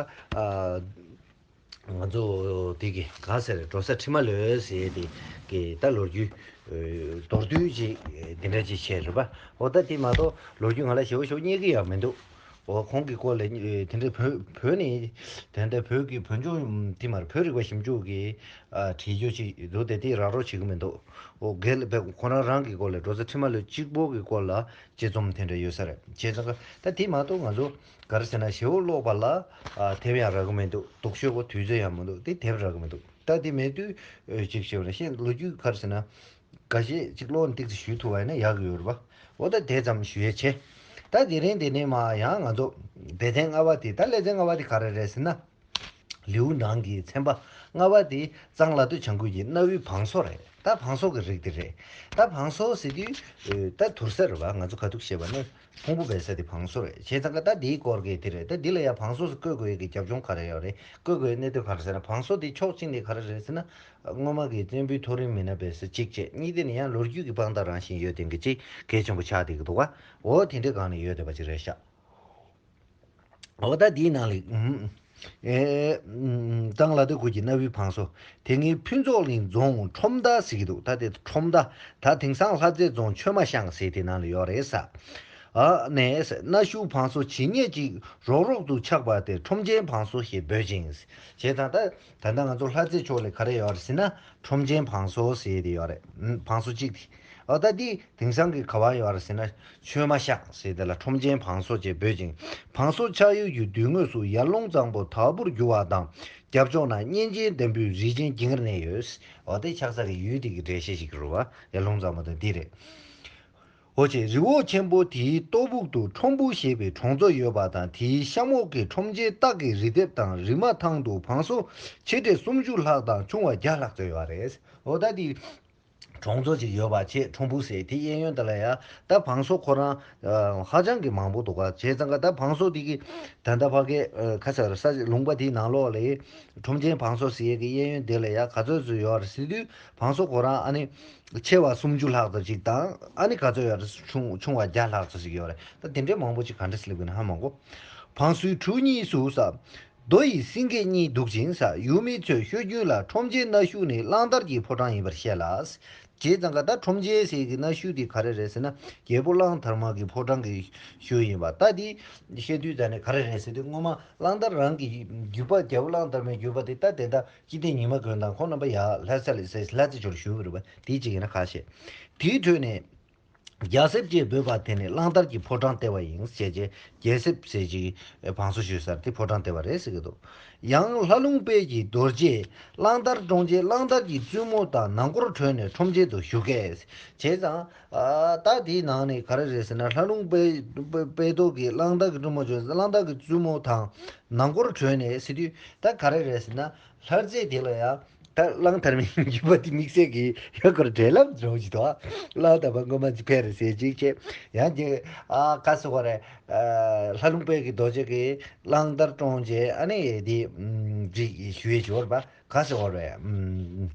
ང་ཚོ་དེ་གི་ག་ཟེར། འགྲོ་ས་ཁྲི་མ་ལོད་ཟེར་དེ་གི་ད་ལོ་རྒྱུས་མདོར་བསྡུས་ཅིག་དེ་འདྲ་ཅིག་བྱས་རེད་པ། འོ་ད་དེ་མ་གཏོགས་ལོ་རྒྱུས་ང་ལ་ཞེ་པོ་ཞེ་པོ་རྙེད་ཀྱི་ཡང་མི་འདུག་འོ་ཁོང་གི་སྐོར་ལ་དེ་འདྲ་བོད་བོད་ནས་དེ་འདྲ་བོད་ཀྱི་བོད་ལྗོངས་དེ་མར་བོད་རིག་པ་ཞིབ་འཇུག་གི་བྲིས་རྒྱུ་ཅིག་འདུག་སྟེ། དེ་རག་རོགས་བྱེད་ཀྱི་མི་འདུག་འོ་རྒན་ལགས་ཁོ་རང་རང་གི་སྐོར་ལ་འགྲོ་ས་ཁྲི་མ་ལོད་གཅིག་པོ་གི་སྐོར་ལ་དཔྱད་རྩོམ་དེ་འདྲ་ཡོད་ས་རེད། བྱས་ཙང་ད་དེ་མ་གཏོགས་ང་ཚོ་ག་རེ་ཟེར་ན། ཞེ་པོ་ཀློག་པ་ལ་ཨ་དེབ་ཡང་རག་གི་མི་འདུག་སྡུག་ཤོས་པོ་དུས་ཚོད་ཡང་མི་འདུག་དེ་དེབ་རག་གི་མི་འདུག་ད་དེ་མེད་དུས་ཨ་ཅིག་བྱས་པ་ན་ཤེས། ལོ་རྒྱུས་ག་རེ་ཟེར་ན། འགའ་ཤས་ཅིག་ཀློག་ནས་ཏོག་ཙམ་ཞུ་ཐུབ་པ་ཡིན་ན་ཡག་གི་ཡོད་རེད་པ། འོ་ད་དེ་ཙམ་ཞུ་ཡས་བྱས། ད་དེ་རིང་དེ་ནས་མར་ཡང་ང་ཚོ་སྡེ་ཚན་ལྔ་པ་དེ། ད་སྡེ་ཚན་ལྔ་པ་དེ་ག་རེ་རེད་ཟེར་ན། ལེའུ་ནང་གི་ཚན་པ་ལྔ་པ་དེ་གཙང་ལ་སྟོད་བྱང་ཁུལ་གྱི་གནའ་བོའི་བང་སོ་རེད། ད་བང་སོ་གི་རིགས་དེ་རེད། ད་བང་སོ་ཟེར་དུས་ཨ་ད་དུར་ས་རེད་པ། ང་ཚོ་ཁ་ཐུག་བཤད་པ་ན་ཕུང་པོ་སྦས་ས་དེ་བང་སོ་རེད། བྱས་ཙང་ཀ་ད་དེའི་སྐོར་གྱི་དེ་རེད། ད་འདི་ལ་ཡང་བང་སོ་ཟེར་བཀོད་དགོས་ཡས་ཀྱི་རྒྱབ་ལྗོངས་ག་རེ་ཡོད་རེད། བཀོད་དགོས་ཡས་གནད་དོན་ག་རེ་ཟེར་ན། བང་སོ་དེ་ཕྱོགས་གཅིག་ནས་ག་རེ་རེད་ཟེར་ན། སྔོན་མ་གི་བཙན་པོའི་མཐོ་རིམ་མི་སྣ་སྦས་ས་གཅིག་བྱས། གཉིས་དེ་ནས་ཡང་ལོ་རྒྱུས་ཀྱི་དཔང་རྟགས་རང་བཞིན་ཡོད་བསྡད་མཁན་གཅིག་གལ་ཆེན་པོ་ཆགས་བསྡད་ཀྱི་འདུག་ག་འོ་དེ་འདྲའི་སྒང་ནས་ཡོད་བསྡད་པ་ཅིག་རེད་ཤག་འོ་ད་དེའི་ནང་ལ་ཨུམ་ཨེ་ཨུམ་གཙང་ལ་སྟོད་ཁུལ་གྱི་གནའ་བོའི་བང་སོ། དེ་སྔའི་ཕུན་ཚོགས་གླིང་རྫོང་ཁྲོམ་མདའ་ཟེར་གྱི་འདུག་ད་དེ་ཁྲོམ་མདའ། ད་དེང་སང་ལྷ་རྩེ་རྫོང་ཆོས་མ་ཤང་ཟེར་དེ་ནང་ལ་ཡོད་རེད་ས། ཨ་ནས་གནའ་ཤུལ་བང་སོ་ཇི་སྙེད་ཅིག་རོག་རོག་ཏུ་ཆགས་པ་དེ་ཁྲོམ་ཆེན་བང་སོ་ཞེས་འབོད་ཅིང་། བྱས་ཙང་ད་ད་ལྟ་ང་ཚོ་ལྷ་རྩེ་ཕྱོགས་ལ་ག་རེ་ཡོད་རེད་ཟེར་ན། ཁྲོམ་ཆེན་བང་སོ་ཟེར་དེ་ཡོད་རེད། ཨུམ་བང་སོ་གཅིག་དེ། ཨ་ད་དེ་དེང་སང་གི་ག་པར་ཡོད་རེད་ཟེར་ན། ཆོས་མ་ཤང་ཟེར་དེ་ལ་ཁྲོམ་ཆེན་བང་སོ་ཅེས་འབོད་ཅིང་། བང་སོ་ཆགས་ཡུལ་གྱི་མདུན་ངོས་སུ་ཡར་ཀླུང་གཙང་པོ་དྭགས་པོར་རྒྱུ་བ་དང་། རྒྱབ་ཕྱོགས་ན་གཉན་ཆེན་འདམ་བུའི་རི་ཆེན་ལྗིད་ངར་གནས་ཡོད། འོ་དེ་ཆགས་ས་གི་ཡུལ་དེ་གི་འགྲེལ་བཤད་ཞིག་རེད་པ། ཡར་ཀླུང་གཙང་པོ་དང་འདི་རེད། འོ་ཅེ། རི་བོ་ཆེན་པོ་དེའི་ལྟོ་ཕུག་ཏུ་ཁྲོམ་ཕུག་ཞེས་པའི་གྲོང་ཚོ་ཡོད་པ་དང་། དེའི་གཤམ་འོག་གི་ཁྲོམ་ཆེན་སྟག་གི་རི་ལྡེབས་དང་རི་མ་ཐང་དུ་བང་སོ་ཆེ་གྲས་སུམ་ཅུ་ལྷག་དང་ཆུང་བ་བརྒྱ་ལྷག་ཙམ་ཡོད་རེད། འོ་ད་དེ་གྲོང་ཚོ་ཅིག་ཡོད་པ་བྱས། ཁྲོམ་ཕུག་ཟེར་དེ་གཡས་གཡོན་དེ་ལ་ཡ་ད་བང་སོ་ཁོ་རང་ཧ་ཅང་གི་མང་པོ་འདུག་ག་བྱས་ཙང་ཀ་ད་བང་སོ་དེ་གི་ད་ལྟ་ཕ་གི་ཁ་ས་ས་ལུང་པ་དེའི་ནང་ལོགས་ལ་ཁྲོམ་ཆེན་བང་སོ་ཟེར་གི་གཡས་གཡོན་དེ་ལ་ཡ་ག་ཚོད་ཙམ་ཡོད་རེད་ཟེར་དུས། བང་སོ་ཁོ་རང་ཨ་ནི་ཆེ་བ་སུམ་ཅུ་ལྷག་ཙམ་ཞིག་དང་། ཨ་ནི་ག་ཚོད་ཡོད་རེད། ཆུང་ཆུང་བ་བརྒྱ་ལྷག་ཙམ་ཞིག་ཡོད་རེད། ད་དེ་འདྲའི་མང་པོ་ཅིག་ག་འདྲ་སླེབས་ཀྱི་ན་ཧ་མ་གོ། བང་སོའི་གྲུ་གཉིས་སུ་ས། རྡོ་ཡི་སེང་གེ་གཉིས་འདུག་ཅིང་ས། ཡུལ་མི་ཚོས་ཤོད་རྒྱུན་ལ་ཁྲོམ་ཆེན་གནའ་ཤུལ་ནི་གླང་དར་གྱི་ཕོ་བྲང་ཡིན་པར་བཤད་ལ། བྱས་ཙང་ཀ་ད་ཁྲོམ་ཆེན་ཟེར་གི་གནའ་ཤུལ་དེ་ག་རེ་རེད་ཟེར་ན། རྒྱལ་པོ་གླང་དར་མ་གི་ཕོ་བྲང་གི་ཤུལ་ཡིན་པ། ད་དེ་བཤད་དུས་ད་ནི་ག་རེ་རེད་ཟེར་དུས། སྔོན་མ་གླང་དར་རང་གི་རྒྱུད་པ། རྒྱལ་པོ་གླང་དར་མའི་རྒྱུད་པ་དེ་ད་དེ་ད། སྐྱིད་ལྡེ་ཉི་མ་མགོན་དང་ཁོང་རྣམ་པ་ཡར་ལྷ་ས་ལ་ཟེར། ལྷ་རྩེ་ཕྱོགས་ལ་བཞུགས་པ་རེད་པ། དེའི་གཅིག་ཡིན་ན་ཁ་ཤས། དེའི་ཁྲོད་ནས་རྒྱལ་གསེབ་ཅེས་འབོད་པ་དེ་ནི་གླང་དར་གྱི་ཕོ་བྲང་ལྟེ་བ་ཡིན་ཞེས་བྱས། རྒྱལ་གསེབ་ཟེར་གྱི་བང་སོ་ཞུ་སར་དེ་ཕོ་བྲང་ལྟེ་བ་རེད་ཟེར་གྱི་འདུག་ཡང་ལྷ་ལུང་དཔལ་གྱི་རྡོ་རྗེས་གླང་དར་བཀྲོངས་རྗེས། གླང་དར་གྱི་བཙུན་མོ་དང་ནང་སྐོར་བྲོས་ནས་ཁྲོམ་ཆེན་དུ་ཞུགས་སྐད། བྱས་ཙང་ད་དེའི་ནང་ནས་ག་རེ་རེད་ཟེར་ན། ལྷ་ལུང་དཔལ་དཔལ་རྡོ་གིས་གླང་དར་གྱི་བཙུན་མོ་བྱོན། གླང་དར་གྱི་བཙུན་མོ་དང་ནང་སྐོར་བྲོས་ནས་ཟེར་དུས། ད་ག་རེ་རེད་ཟེར་ན། ལྷ་རྩེ་དེ་ལ་ཡང་ད་གླང་དར་མའི་རྒྱུད་པ་དེ་དམིགས་བསལ་གྱི་ཡང་ཁོར་འབྲེལ་ལམ་འདྲ་བོ་ཞིག་འདུག་གླང་དར་མ་སྔོན་མ་ཅིག་ཕེབས་རེད་ཟེར་ཅིག་བྱས། ཡང་ཅིག་ཨ་ག་ཟེར་དགོས་རེད། ལྷ་ལུང་དཔལ་གྱི་རྡོ་རྗེ་གིས་གླང་དར་བཀྲོངས་རྗེས། ཨ་ནི་དེ་རིགས་ཞུ་ཡས་ཅིག་ཡོད་རེད་པ། ག་ཟེར་དགོས་རེད།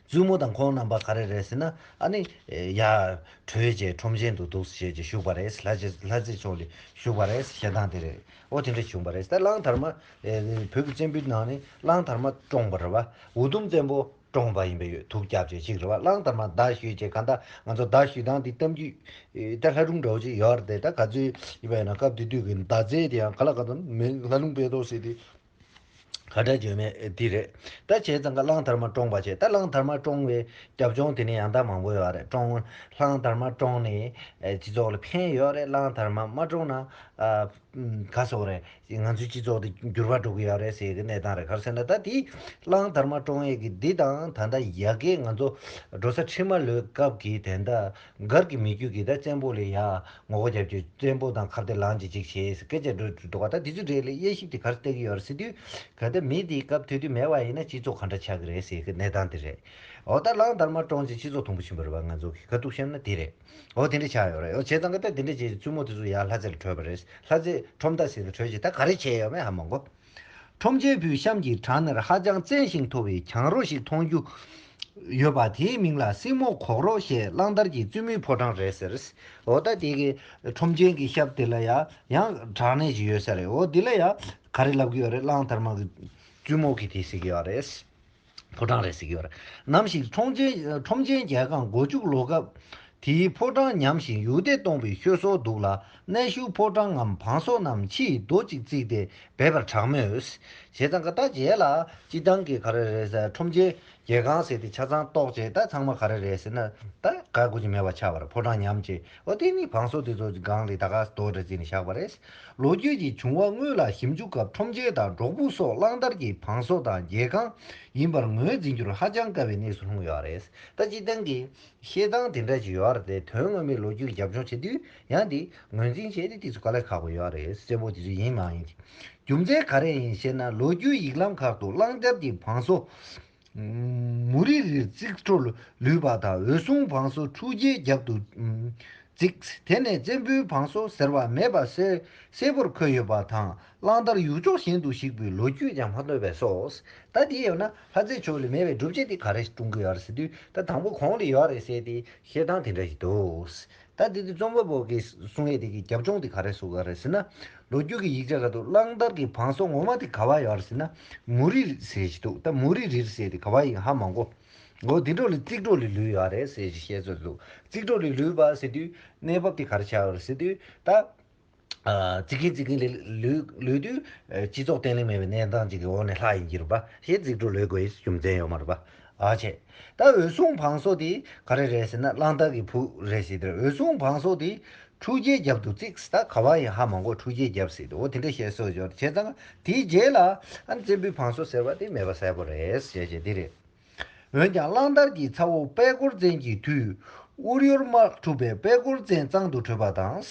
བཙུན་མོ་དང་ཁོང་རྣམ་པ་ག་རེ་རེད་ཟེར་ན། ཨ་ནི་ཡར་བྲོས་རྗེས་ཁྲོམ་ཆེན་དུ་འདུག་སེ་བྱས་རྗེས་བཞུགས་པ་རེད། ལྷ་རྩེ་ལྷ་རྩེ་ཕྱོགས་ལ་བཞུགས་པ་རེད། བཤད་སྟངས་དེ་རེད། འོ་དེ་འདྲ་བྱུང་བ་རེད། ད་གླང་དར་མ་བོད་ཀྱི་བཙན་པོའི་ནང་ནས་གླང་དར་མ་བཀྲོངས་པ་རེད་པ། འུ་དུམ་བཙན་པོ་བཀྲོངས་པ་ཡིན་པས་ཡོད། དུག་བརྒྱབ་བྱས་ཅིག་རེད་པ། གླང་དར་མ་མདའ་གཞུས་བྱས། གང་ལྟར་ང་ཚོ་མདའ་གཞུ་སྟངས་འདི་གཏམ་རྒྱུད་ད་ལྷ་སྒྲུང་འདྲ་བོ་ཅིག་ཡོད་རེད་དེ། ད་ག་ཚོད་ཡིན་པ་ཡིན་ན། སྐབས་དེ་དུས་ཀྱི་མདའ་རྩལ་དེ་ཡང་ག་ལ་ག་ཚོད་མེད། ལྷ་ལུང་དཔལ་རྡོ་ཟེར་དེ། ག་འདྲ་བརྗོད་མེད་འདི་རེད། ད་བྱས་ཙང་ཀ་གླང་དར་མ་བཀྲོངས་པ་བྱས། ད་གླང་དར་མ་བཀྲོངས་པའི་རྒྱབ་ལྗོངས་དེ་ནི་ཡང་དག་མང་པོ་ཡོད་རེད། བཀྲོངས། གླང་དར་མ་བཀྲོངས་ནས་ཨེ་སྤྱི་ཚོགས་ལ་ཕན་ཡོད་རེད། གླང་དར་མ་མ་བཀྲོངས་ན་ཨ་ ག་སོགས་རེད། ང་ཚོའི་སྤྱི་ཚོགས་དེ་འགྱུར་བ་འགྲོ་གི་ཡོད་རེད་ཟེར་གི་གནས་སྟངས་རེད། ག་རེ་ཟེར་ན་ད་དེ་གླང་དར་མ་བཀྲོངས་ཡས་ཀྱི་འདི་དང་ད་ལྟ་ཡ་གིའི་ང་ཚོ་འགྲོ་ས་ཁྲིམས་མ་ལོས་སྐབས་ཀྱི་དེ་འདྲ་མགར་གྱི་མི་རྒྱུད་ཀྱི་ད་བཙན་པོ་ལ་ཡ་ངོ་རྒོལ་རྒྱབ་ཀྱི་བཙན་པོ་དང་ཁ་གཏད་ལངས་ཀྱི་ཅིག་བྱས་སྐད་ཆ་འགྲོ་འགྲོ་ག་ད་དེ་ཚོ་རེད་ལས་དབྱེ་ཞིབ་དེ་ག་རེ་བལྟ་གི་ཡོད་རེད་ཟེར་དུས་ག་ད་མི་དེའི་སྐབས་དེ་དུས་མེད་པ་ཡིན་ན་སྤྱི་ཚོགས་ག་འདྲ་ཆགས་ཀྱི་རེད་ཟེར་གི་གནས་སྟངས་དེ་རེད། འོ་ད་གླང་དར་མ་བཀྲོངས་ཀྱི་སྤྱི་ཚོགས་དུམ་བུ་ཕྱིན་པ་རེད་པ། ང་ཚོ་གི་ཁ་ཐུག་བཤད་ན་དེ་རེད། འོ་དེ་འདྲ་ཆགས་ཡོད་རེད། འོ་བྱས་ཙང་གི་ད་དེ་འདྲ་བྱས་བཙུན་མོ་དེ་ཚོ་ཡར་ལྷ་རྩེ་ལ་བྲོས་པ་རེད། ལྷ་རྩེ་ཁྲོམ་མདའ་ཟེར་དུ་བྲོས་རྗེས་ད་ག་རེ་བྱས་ཡོད་མེད་ཧ་མ་གོ། ཁྲོམ་ཆེན་བུས་གཤམ་གྱི་བྲག་ནས་ཧ་ཅང་བཙན་ཞིང་མཐོ་བའི་གྱང་རོ་ཞིག་མཐོང་རྒྱུ་ཡོད་པ་དེའི་མིང་ལ་སྲིན་མོ་གོག་རོ་ཞེས་གླང་དར་གྱི་བཙུན་མོའི་ཕོ་བྲང་རེད་ཟེར། འོ་ད་དེ་གི་ཁྲོམ་ཆེན་གྱི་ཞབས་དེ་ལ་ཡ་ཡང་བྲག་སྣེ་ཞིག་ཡོད་ས་རེད། འོ་དེ་ལ་ཡ་ག་རེ་ལབ་ཀྱི་ཡོད་རེད། གླང་དར་མ་གི་བཙུན་མོ་གི་དེ་ཟེར་གྱི་ཡོད་རེད། ཕོ་བྲང་རེད་ཟེར་གྱི་ཡོད་རེད། ནམ་ཞིག་ཁྲོམ་ཆེན་ཁྲོམ་ཆེན་རྒྱལ་ཁང་སྒོ་ཕྱུགས་ལོ་སྐབས་དེའི་ཕོ་བྲང་ཉམས་ཤིང་ཡུག་བདེ་གཏོང་བའི་ཤོད་སྲོལ་འདུག་ལ། གནའ་ཤུལ་ཕོ་བྲང་ངམ་བང་སོ་རྣམས་ཕྱིའི་རྡོ་གཅིག་བརྩིགས་ཏེ་སྦས་པར་གྲགས་མོད། བྱས་ཙང་ག་ད་རྗེས་ལ་སྤྱི་བཏང་གི་ག་རེ་རེད་ཟེར། ཁྲོམ་ཆེན་རྒྱལ་ཁང་ཟེར་དེ་ཆ་ཚང་གཏོགས་བྱས་ད་ཚང་མ་ག་རེ་རེད་ཟེར་ན་ད་ག་དགོས་ཀྱི་མེད་པ་ཆགས་པ་རེད། ཕོ་བྲང་ཉམས་བྱས། འོ་དེ་ནི་བང་སོ་དེ་ཚོ་སྒང་ལ་ད་ག་རྡོ་འདྲ་བརྩིགས་ནས་བཞག་པ་རེད། ལོ་རྒྱུས་ཀྱི་བྱུང་བ་དངོས་ལ་ཞིབ་འཇུག་སྐབས་ཁྲོམ་ཆེན་དང་འབྲོག་ཕུག་སོགས་གླང་དར་གྱི་བང་སོ་དང་རྒྱལ་ཁང་ཡིན་པར་ངོས་འཛིན་རྒྱུར་ཧ་ཅང་དཀའ་བའི་གནས་སུ་ལྷུང་ཡོད་རེད། ད་སྤྱིར་བཏང་གི་བཤད་སྟངས་དེ་འདྲ་ཞིག་ཡོད་རེད་དེ། དོན་ངོ་མའི་ལོ་རྒྱུས་ཀྱི་རྒྱབ་ལྗོངས་བྱེད་དུས་ཡང་དེ་ངོས་འཛིན་བྱས་ཏེ་དེ་ཚོ་དཀའ་ལས་ཁག་པོ་ཡོད་རེད། གསལ་པོ་དེ་ཚོ་ཡིན་མ་ཡིན་གྱི་རྒྱུ་མཚན་ག་རེ་ཡིན་ཞེ་ན། ལོ་རྒྱུས་ཡིག་ལམ་ཁག་ཏུ་གླང་དར་གྱི་བང་སོ་མུ་རི་རིར་རྩིག་འཕྲོ་ལུས་པ་དང་། འོད་སྲུང་བང་སོ་ཁྲུ་བརྒྱའི་རྒྱབ་ཏུ་བརྩིགས། དེ་ནས་བཙན་པོའི་བང་སོ་ཟེར་བ་མེད་པ་གསལ་གསལ་པོར་འཁོད་ཡོད་པ་དང་། གླང་དར་ཡུལ་ཕྱོགས་གཞན་དུ་ཞིག་པའི་ལོ་རྒྱུས་ཀྱང་མ་ཐོན་པས་སོ། ད་དེ་ཡོད་ན་ལྷ་རྩེ་ཕྱོགས་ལ་མེད་པའི་སྒྲུབ་བྱེད་དེ་ག་རེ་སྲུང་གི་ཡོད་རེད་ཟེར་དུས། ད་དང་པོ་གོང་ལ་ཡོད་རེད་ཟེར་དེ་བཤད་སྟངས་དེ་འདྲ་ཞིག་འདུག་ད་དེ་དུས་རྩོམ་པ་པོ་གིས་གསུང་ཡས་དེ་གི་རྒྱབ་ལྗོངས་དེ་ག་རེ་བཟོ་གི་རེད་ཟེར་ན། ལོ་རྒྱུས་ཀྱི་ཡིག་ཆ་ཁག་ཏུ་གླང་དར་གྱི་བང་སོ་ངོ་མ་དེ་ག་བ་ཡོད་རེད་ཟེར་ན། མུ་རི་ཟེར་ཞིག་འདུག་ད་མུ་རི་རིར་ཟེར་དེ་ག་བ་ཡིན་ཧ་མ་གོ། འོ་དེ་འཕྲོ་ལ་རྩིག་འཕྲོ་ལ་ལུས་ཡོད་རེད་ཟེར་ཞིག་བཤད་ཚོད་འདུག་རྩིག་འཕྲོ་ལ་ལུས་པ་ཟེར་དུས་གནས་བབ་དེ་ག་རེ་ཆགས་ཡོད་རེད་ཟེར་དུས་ད། ཨ་རྩིག་གིན་རྩིག་གིན་ལས་ལུས་ལུས་དུས་ཨ་སྤྱི་ཚོགས་བརྟན་ལྷིང་མེད་པའི་གནས་སྟངས་ཅིག་གི་འོག་ནས་ལྷག་ཡིན་གྱི་རེད་པ། ཞེས་རྩིག་འཕྲོ་ལུས་དགོས་རྒྱུ་མཚན་ཡོད་མ་རེད་པ། ཨ་ཆེ། ད་འོད་སྲུང་བང་སོ་དེ་ག་རེ་རེད་ཟེར་ན་གླང་དར་གྱི་བུ་རེད་ཟེར་དེ་རེད། འོད་སྲུང་བང་སོ་དེ་ཁྲུ་བརྒྱའི་རྒྱབ་ཏུ་བརྩིགས། ད་ག་བ་ཡིན་ཧ་མ་གོ། ཁྲུ་བརྒྱའི་རྒྱབ་ཟེར་དེ་འོ་དེ་འདྲ་བཤད་སྲོལ་ཡོད། བྱས་ཙང་དེའི་རྗེས་ལ་ཨ་ནི་བཙན་པོའི་བང་སོ་ཟེར་བ་དེ་མེད་པ་གསལ་པོ་རེད་ཟེར་བྱས་དེ་རེད། འོན་ཀྱང་གླང་དར་གྱི་ཚ་བོ་དཔལ་གོར་བཙན་གྱི་དུས་དབུ་གཡོར་དམག་འཁྲུག་པས་དཔལ་གོར་བཙན་གཙང་དུ་བྲོས་པ་དང་།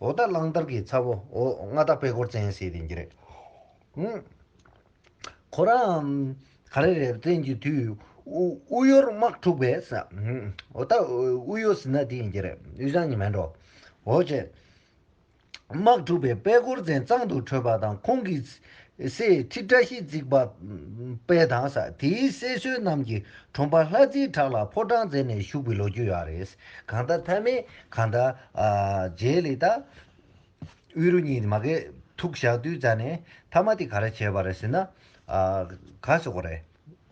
འོ་ད་གླང་དར་གྱི་ཚ་བོ་འོ་མངའ་བདག་དཔལ་གོར་བཙན་ཟེར་དེ་ཡིན་གྱི་རེད། ཨུམ། ཁོ་རང་ག་རེ་རེད། བཙན་གྱི་དུས་དབུ་དབུ་གཡོར་དམག་འཁྲུག་པས་ཟེར། ཨུམ། འོ་ད་དབུ་གཡོར་ཟེར་ན་དེ་ཡིན་གྱི་རེད། དབུས་གཙང་གི་མིན་འགྲོ། འོ་བྱས། དམག་འཁྲུག་པས་དཔལ་གོར་བཙན་གཙང་དུ་བྲོས་པ་དང་། ཁོང་གི་སྲས་ཁྲི་བཀྲ་ཤིས་བརྩེགས་པ་དཔལ་དང་ས་དེའི་སྲས་བསོད་རྣམས་ཀྱིས་གྲོང་པ་ལྷ་རྩེའི་བྲག་ལ་ཕོ་བྲང་མཛད་ནས་བཞུགས་པའི་ལོ་རྒྱུས་ཡོད་རེད། གང་ལྟར་མཐའ་མའི་གང་ལྟར་ཨ་རྗེས་ལ་ད་དབུ་རུ་གཉིས་མ་གིར་ཐུག་བཞག་དུས་ཙ་ནས་མཐའ་མ་དེ་ག་རེ་བྱས་པ་རེད་ཟེར་ན། ཨ་ག་ཟེར་དགོས་རེད།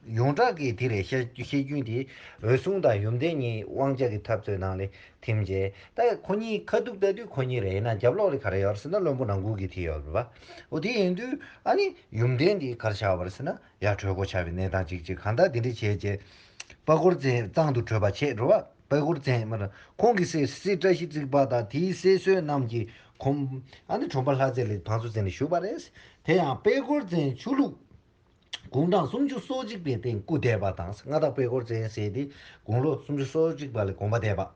ཡོངས་གྲགས་ཀྱི་དེ་རེད། བཤད་བཤད་རྒྱུན་དེ་འོད་སྲུང་དང་ཡུམ་བརྟན་གཉིས་དབང་ཆ་གི་འཐབ་རྩོད་ནང་ལ་ཐིམ་རྗེས། ད་ཁོ་གཉིས་ཁ་ཐུག་ལྟ་དུས་ཁོ་གཉིས་རེད། ཡིན་ན་རྒྱབ་ལོགས་ལ་ག་རེ་ཡོད་རེད་ཟེར་ན་བློན་པོ་ནང་ཁུལ་གྱི་དེ་ཡོད་རེད་པ། འོ་དེ་ཡིན་དུས་ཨ་ནི་ཡུམ་བརྟན་དེ་ག་རེ་ཆགས་པ་རེད་ཟེར་ན་ཡར་བྲོས་དགོས་ཆགས་པའི་གནས་སྟངས་ཅིག་ཅིག་གང་ལྟར་དེ་འདྲ་བྱས་རྗེས་དཔལ་གོར་བཙན་གཙང་དུ་བྲོས་པ་བྱས་རེད་པ། དཔལ་གོར་བཙན་མར་ཁོང་གི་སྲས་སྲས་བཀྲ་ཤིས་བརྩེགས་པ་དང་དེའི་སྲས་བསོད་རྣམས་ཀྱིས་ཁོང་ཨ་ནི་གྲོང་པ་ལྷ་རྩེ་ལ་བང་སོ་མཛད་ནས་བཞུགས་པ་རེད། དེ་ཡང་དཔལ་གོར་བཙན་ཆོས་ལུགས་དགུང་གྲངས་སུམ་ཅུ་སོ་གཅིག་པའི་སྟེང་སྐུ་འདས་པ་དང་། མངའ་བདག་དཔལ་གོར་བཙན་ཟེར་དེ་དགུང་ལོ་སུམ་ཅུ་སོ་གཅིག་པ་ལ་དགོངས་པ་འདས་པ།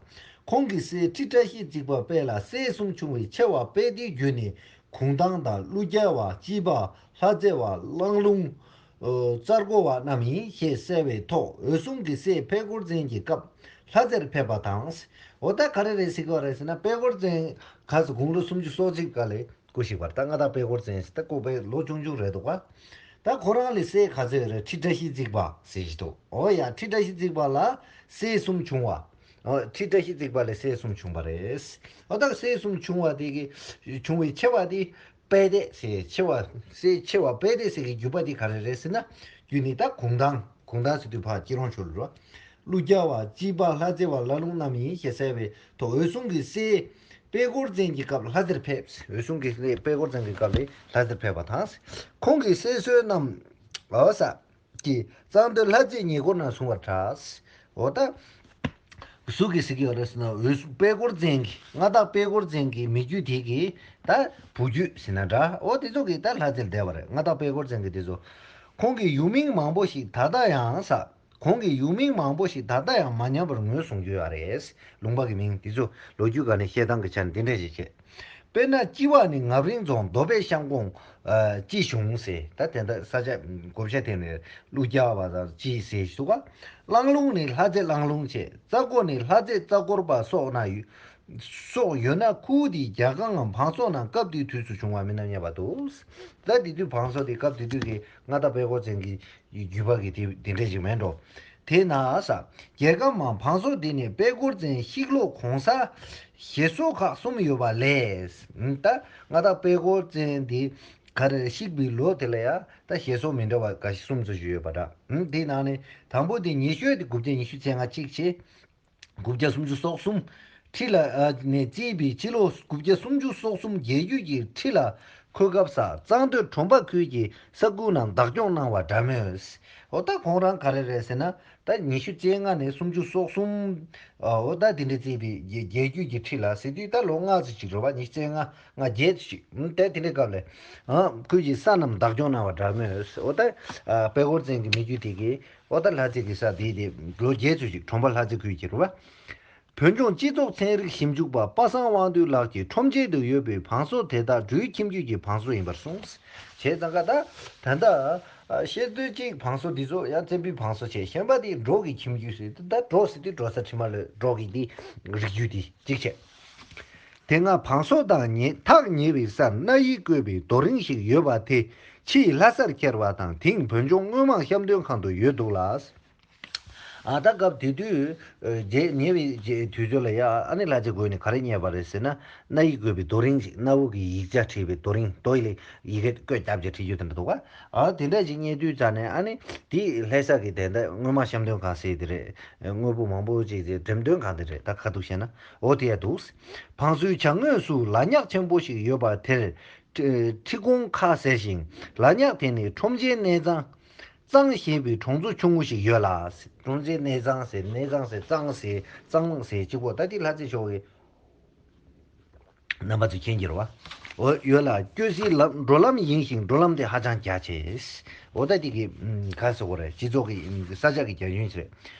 ཁོང་གི་སྲས་ཁྲི་བཀྲ་ཤིས་བརྩེགས་པ་དཔལ་ལ་སྲས་གསུམ་བྱུང་བའི་ཆེ་བ་དཔལ་ལྡན་བརྒྱུད་ནས་གུང་ཐང་དང་ཀླུ་རྒྱལ་བ་སྐྱིད་པ་ལྷ་རྩེ་བ་གླང་ལུང་། ཨོ་རྩར་སྒོ་བ་རྣམས་ཡིན་ཞེས་གསལ་བའི་ཐོག་འོད་སྲུང་གི་སྲས་དཔལ་གོར་བཙན་གྱི་སྐབས་ལྷ་རྩེར་ཕེབས་པ་དང་། འོ་ད་ག་རེ་རེད་ཟེར་གི་བ་རེད་ཟེར་ན་དཔལ་གོར་བཙན་ག་ཚོད་དགུང་ལོ་སུམ་ཅུ་སོ་གཅིག་ག་ལས། སྐུ་གཤེགས་པ་རེད། ད་མངའ་བདག་དཔལ་གོར་བཙན་ཟེར་ད་སྐུ་དཔལ་ལོ་ཆུང་ཆུང་རེད་འདུག་ག་ད་ཁོ་རང་ལས་སྲས་ག་ཚོད་རེད། ཁྲི་བཀྲ་ཤིས་བརྩེགས་པ་ཟེར་ཞིག་འདུག་འོ་ཡ་ཁྲི་བཀྲ་ཤིས་བརྩེགས་པ་ལ་སྲས་གསུམ་བྱུང་བ། འོ་ཁྲི་བཀྲ་ཤིས་བརྩེགས་པ་ལས་སྲས་གསུམ་བྱུང་བ་རེད། འོ་ད་སྲས་གསུམ་བྱུང་བ་དེ་གི་བྱུང་བའི་ཆེ་བ་དེ་དཔལ་ལྡན་ཟེར་ཆེ་བ་སྲས་ཆེ་བ་དཔལ་ལྡན་ཟེར་གི་བརྒྱུད་པ་དེ་ག་རེ་རེད་ཟེར་ན་བརྒྱུད་ནས་ད་གུང་ཐང་གུང་ཐང་ཟེར་དུས་ཕར་སྐྱིད་རོང་ཆོལ་རོ། ཀླུ་རྒྱལ་བ་སྐྱིད་པ་ལྷ་རྩེ་བ་ལ་ལུང་རྣམས་ཡིན་ཞེས་གསལ་བའི་ཐོག་འོད་སྲུང་གི་སྲས་དཔལ་གོར་བཙན་གྱི་སྐབས་ལྷ་རྩེར་ཕེབས། འོད་སྲུང་གི་སྲས་དཔལ་གོར་བཙན་གྱི་སྐབས་ལ་ལྷ་རྩེར་ཕེབས་པ་དང་། ཁོང་གི་སྲས་བསོད་ནམས་ཨོ་ས་ཀྱིས་གཙང་སྟོད་ལྷ་རྩེའི་ཉེ་འཁོར་ན་བཟུང་བར་གྲགས། འོ་ད་ སུ་གིས་ཟེར་གྱི་ཡོད་རེད་ཟེར་ན། འོད་སྲུང་པད་ཀོར་ཙན་གྱི། མངའ་བདག་པད་ཀོར་ཙན་གྱི་མི་རྒྱུད་དེ་གི་ད་བུ་རྒྱུད་ཟེར་ན་འདྲ། འོ་དེ་ཚོ་གི་ད་ལྷ་རྫས་ལ་བསྡད་པ་རེད། མངའ་བདག་པད་ཀོར་ཙན་གྱི་དེ་ཚོ། ཁོང་གི་ཡུལ་མིང་མང་པོ་ཞིག་ད་ལྟ་ཡང་ས། ཁོང་གི་ཡུལ་མིང་མང་པོ་ཞིག་ད་ལྟ་ཡང་མ་ཉམས་པར་ངོས་བཟུང་རྒྱུ་ཡོད་རེད། ལུང་པ་གི་མིང་དེ་ཚོ་ལོ་རྒྱུས་སྒང་ནས་བཤད་སྟངས་ཀྱི་ཆ་ནས་འདི་འདྲ་ཞིག་བྱས། དཔེར་ན་སྤྱི་བ་ནི་རྔ་རིང་རྫོང་རྡོ་པའི་ཤང་ཀོང་། ཨ། སྤྱི་གཞུང་ཟེར། ད་དེ་འདྲ་ས་ཆ་བགོ་བཤའ་ཐེབས་ནས་ཀླུ་རྒྱལ་བ་དང་སྤྱི་ཟེར་ཞིག་འདུག་ག། གླང་ལུང་ནི་ལྷ་རྫས་གླང་ལུང་བྱས། རྩ་སྒོ་ནི་ལྷ་རྫས་རྩ་སྒོར་པ་སོགས་ན་ཡོད། སོགས་ཡོད་ན་ཁུལ་དེའི་རྒྱལ་ཁམས་ངམ་བང་སོ་རྣམས་སྐབས་དེའི་དུས་སུ་བྱུང་བ་མིན་ནམ་སྙམ་པ་འདུག། ད་དེ་དུས་བང་སོ་དེ་སྐབས་དེ་དུས་ཀྱི་མངའ་བདག་པད་ཀོར་ཙན་གྱི་རྒྱུད་པ་གི་དེ་དེ་འདྲ་ཞིག་མེད་འགྲོ། དེས་ན་ས། རྒྱལ་ཁམས་མང་བང་སོ་འདི་ནི་པད་ཀོར་ཙན་ཤིག་ལོ་གོང་ས་ཞེ་སོགས་ཁག་གསུམ་ཡོད་པ་ལས། ད་མངའ་བདག་པད་ཀོར་ཙན་འདི་ག་རེ་བཤིག་པའི་ལོ་དེ་ལ་ཡ་ད་ཞེ་སོགས་མི་འདྲ་བ་འགའ་ཞིག་གསུམ་ཙམ་ཞིག་ཡོད་པ་འདྲ། དེའི་ནང་ནས་དང་པོ་དེ་ཉི་ཤོས་དེ་དགུ་བརྒྱ་ཉི་ཤུ་རྩ་ལྔ་གཅིག་བྱས། དགུ་བརྒྱ་སུམ་ཅུ་སོ་གསུམ་ཁྲི་ལ་ཨ་ནས་བརྩིས་པའི་ཕྱི་ལོ་དགུ་བརྒྱ་སུམ་ཅུ་སོ་གསུམ་རྒྱལ་རྒྱུད་ཀྱི་ཁྲི་ལ་འཁོད་སྐབས་ས་གཙང་སྟོད་གྲོང་པ་ཁུལ་གྱི་ས་ཁུལ་རྣམས་བདག་སྐྱོང་གནང་བ་འདྲ་མོད། འོ་ད་ཁོང་རང་ག་རེ་རེད་ཟེར་ན། ད་ཉི་ཤུ་རྩ་ལྔ་ནས་སུམ་ཅུ་སོ་གསུམ། འོ་ད་དེ་འདྲ་བརྩིས་པའི་རྒྱལ་རྒྱུད་ཀྱི་ཁྲི་ལ་ཟེར་དུས་ད་ལོ་ལྔ་ཙམ་ཅིག་རེད་བ། ཉི་ཤུ་རྩ་ལྔ་ལྔ་བརྒྱད་ཅིག་ད་དེ་འདྲའི་སྐབས་ལ། ཁུལ་གྱི་ས་རྣམས་བདག་སྐྱོང་གནང་བ་འདྲ་མོད། འོ་ད་པད་ཀོར་ཙན་གྱི་མི་རྒྱུད་དེ་གིས། ཨོ་ད་ལྷ་རྫས་ཀྱི་ས་དེ་དེ་ལོ་བརྒྱད་ཙམ་ཞིག་གྲོང་པ་ལྷ་རྫས་ཁུལ་གྱི་རུ་བ། བོད་ལྗོངས་སྤྱི་ཚོགས་ཚན་རིག་ཞིབ་འཇུག་པ་པ་སངས་དབང་འདུས་ལགས་ཀྱིས་ཁྲོམ་ཆེན་དུ་ཡོད་པའི་བང་སོ་དེ་དག་འབྲུའི་ཁྱིམ་རྒྱུད་ཀྱི་བང་སོ་ཡིན་པར་གསུངས། བྱས་ཙང་ཀ་ད་ད་ལྟ་བཤད་དུས་གཅིག་བང་སོ་འདི་ཚོ་ཡང་བཙན་པོའི་བང་སོ་བྱས། གཞན་པ་དེ་འབྲོག་གི་ཁྱིམ་རྒྱུད་ཟེར། ད་འབྲོག་ཟེར་དུས་འབྲོག་ས་ཁྲི་མ་ལོད་འབྲོག་གི་འདི་རིགས་རྒྱུད་དེ་གཅིག་བྱས། དེ་སྔ་བང་སོ་དང་ཉེ་ཐག་ཉེ་བའི་སར་སྣ་ཡིས་བརྐོས་པའི་རྡོ་རིང་ཞིག་ཡོད་པ་དེ་ཕྱིས་ལྷ་སར་ཁྱེར་བ་དང་། དེང་བོད་ལྗོངས་དངོས་མང་བཤམས་སྟོན་ཁང་དུ་ཡོད་འདུག་ལ། ཨ་ད་སྐབས་དེ་དུས་རྗེས་ཉེ་བའི་རྗེས་དུས་ཚོད་ལ་ཡ་ཨ་ནི་ལྷ་རྫས་བརྐོས་ནས་ག་རེ་རྙེད་པ་རེད་ཟེར་ན། སྣ་ཡིས་བརྐོས་པའི་རྡོ་རིང་ཞིག། སྣ་བུག་གི་ཡིག་ཆ་བྲིས་པའི་རྡོ་རིང་། རྡོ་ཡི་ལས་ཡི་གེ་བརྐོས་བརྒྱབ་བྱས་བྲིས་རྒྱུ་དེ་འདྲ་འདུག་ག། ཨ་དེ་འདྲ་ཞིག་རྙེད་དུས་ཙ་ནས་ཨ་ནི་དེ་ལྷ་ས་གི་དེ་འདྲ་དངོས་མང་བཤམས་སྟོན་ཁང་ཟེར་དེ་རེད། དངོས་པོ་མང་པོ་ཅིག་དེ་འགྲེམས་སྟོན་ཁང་དེ་རེད། ད་ཁ་ཐུག་བཤད་ན། འོ་དེ་ཡ་འདུག། བང་སོའི་བྱང་ངོས་སུ་ལ་ཉག་ཆེན་པོ་ཞིག་ཡོད་པ་དེར་ཁྲི་ཁྲི་ཀོང་ཁ་ཟེར་ཞིང་། ལ་ཉག་དེ་ནི་ཁྲོམ་ཆེན་གནས་གཙང་གཙང་ཞེས་པའི་གྲོང་ཚོ་ཆུང་ངུ་ཞིག་ཡོད་ལ། ཁྲོམ་ཆེན་གནས་གཙང་ཟེར། གནས་གཙང་ཟེར། གཙང་ཟེར། གཙང་ཟེར་གཅིག་པོ། ད་དེ་ལྷ་རྫས་ཕྱོགས་ཀྱི་རྣམ་པ་ཚོས་མཁྱེན་གྱི་རེད་བ། འོ་ཡོད་ལ། སྐྱོ་སའི་ལམ་འགྲོ་ལམ་ཡིན་ཞིང་འགྲོ་ལམ་དེ་ཧ་ཅང་རྒྱ་ཆེ། འོ་ད་དེ་གི་ག་ཟེར་དགོས་རེད། སྤྱི་ཚོགས་ཀྱི་ས་ཆ་གི་རྒྱ་ཁྱོན་ཞིག་རེད།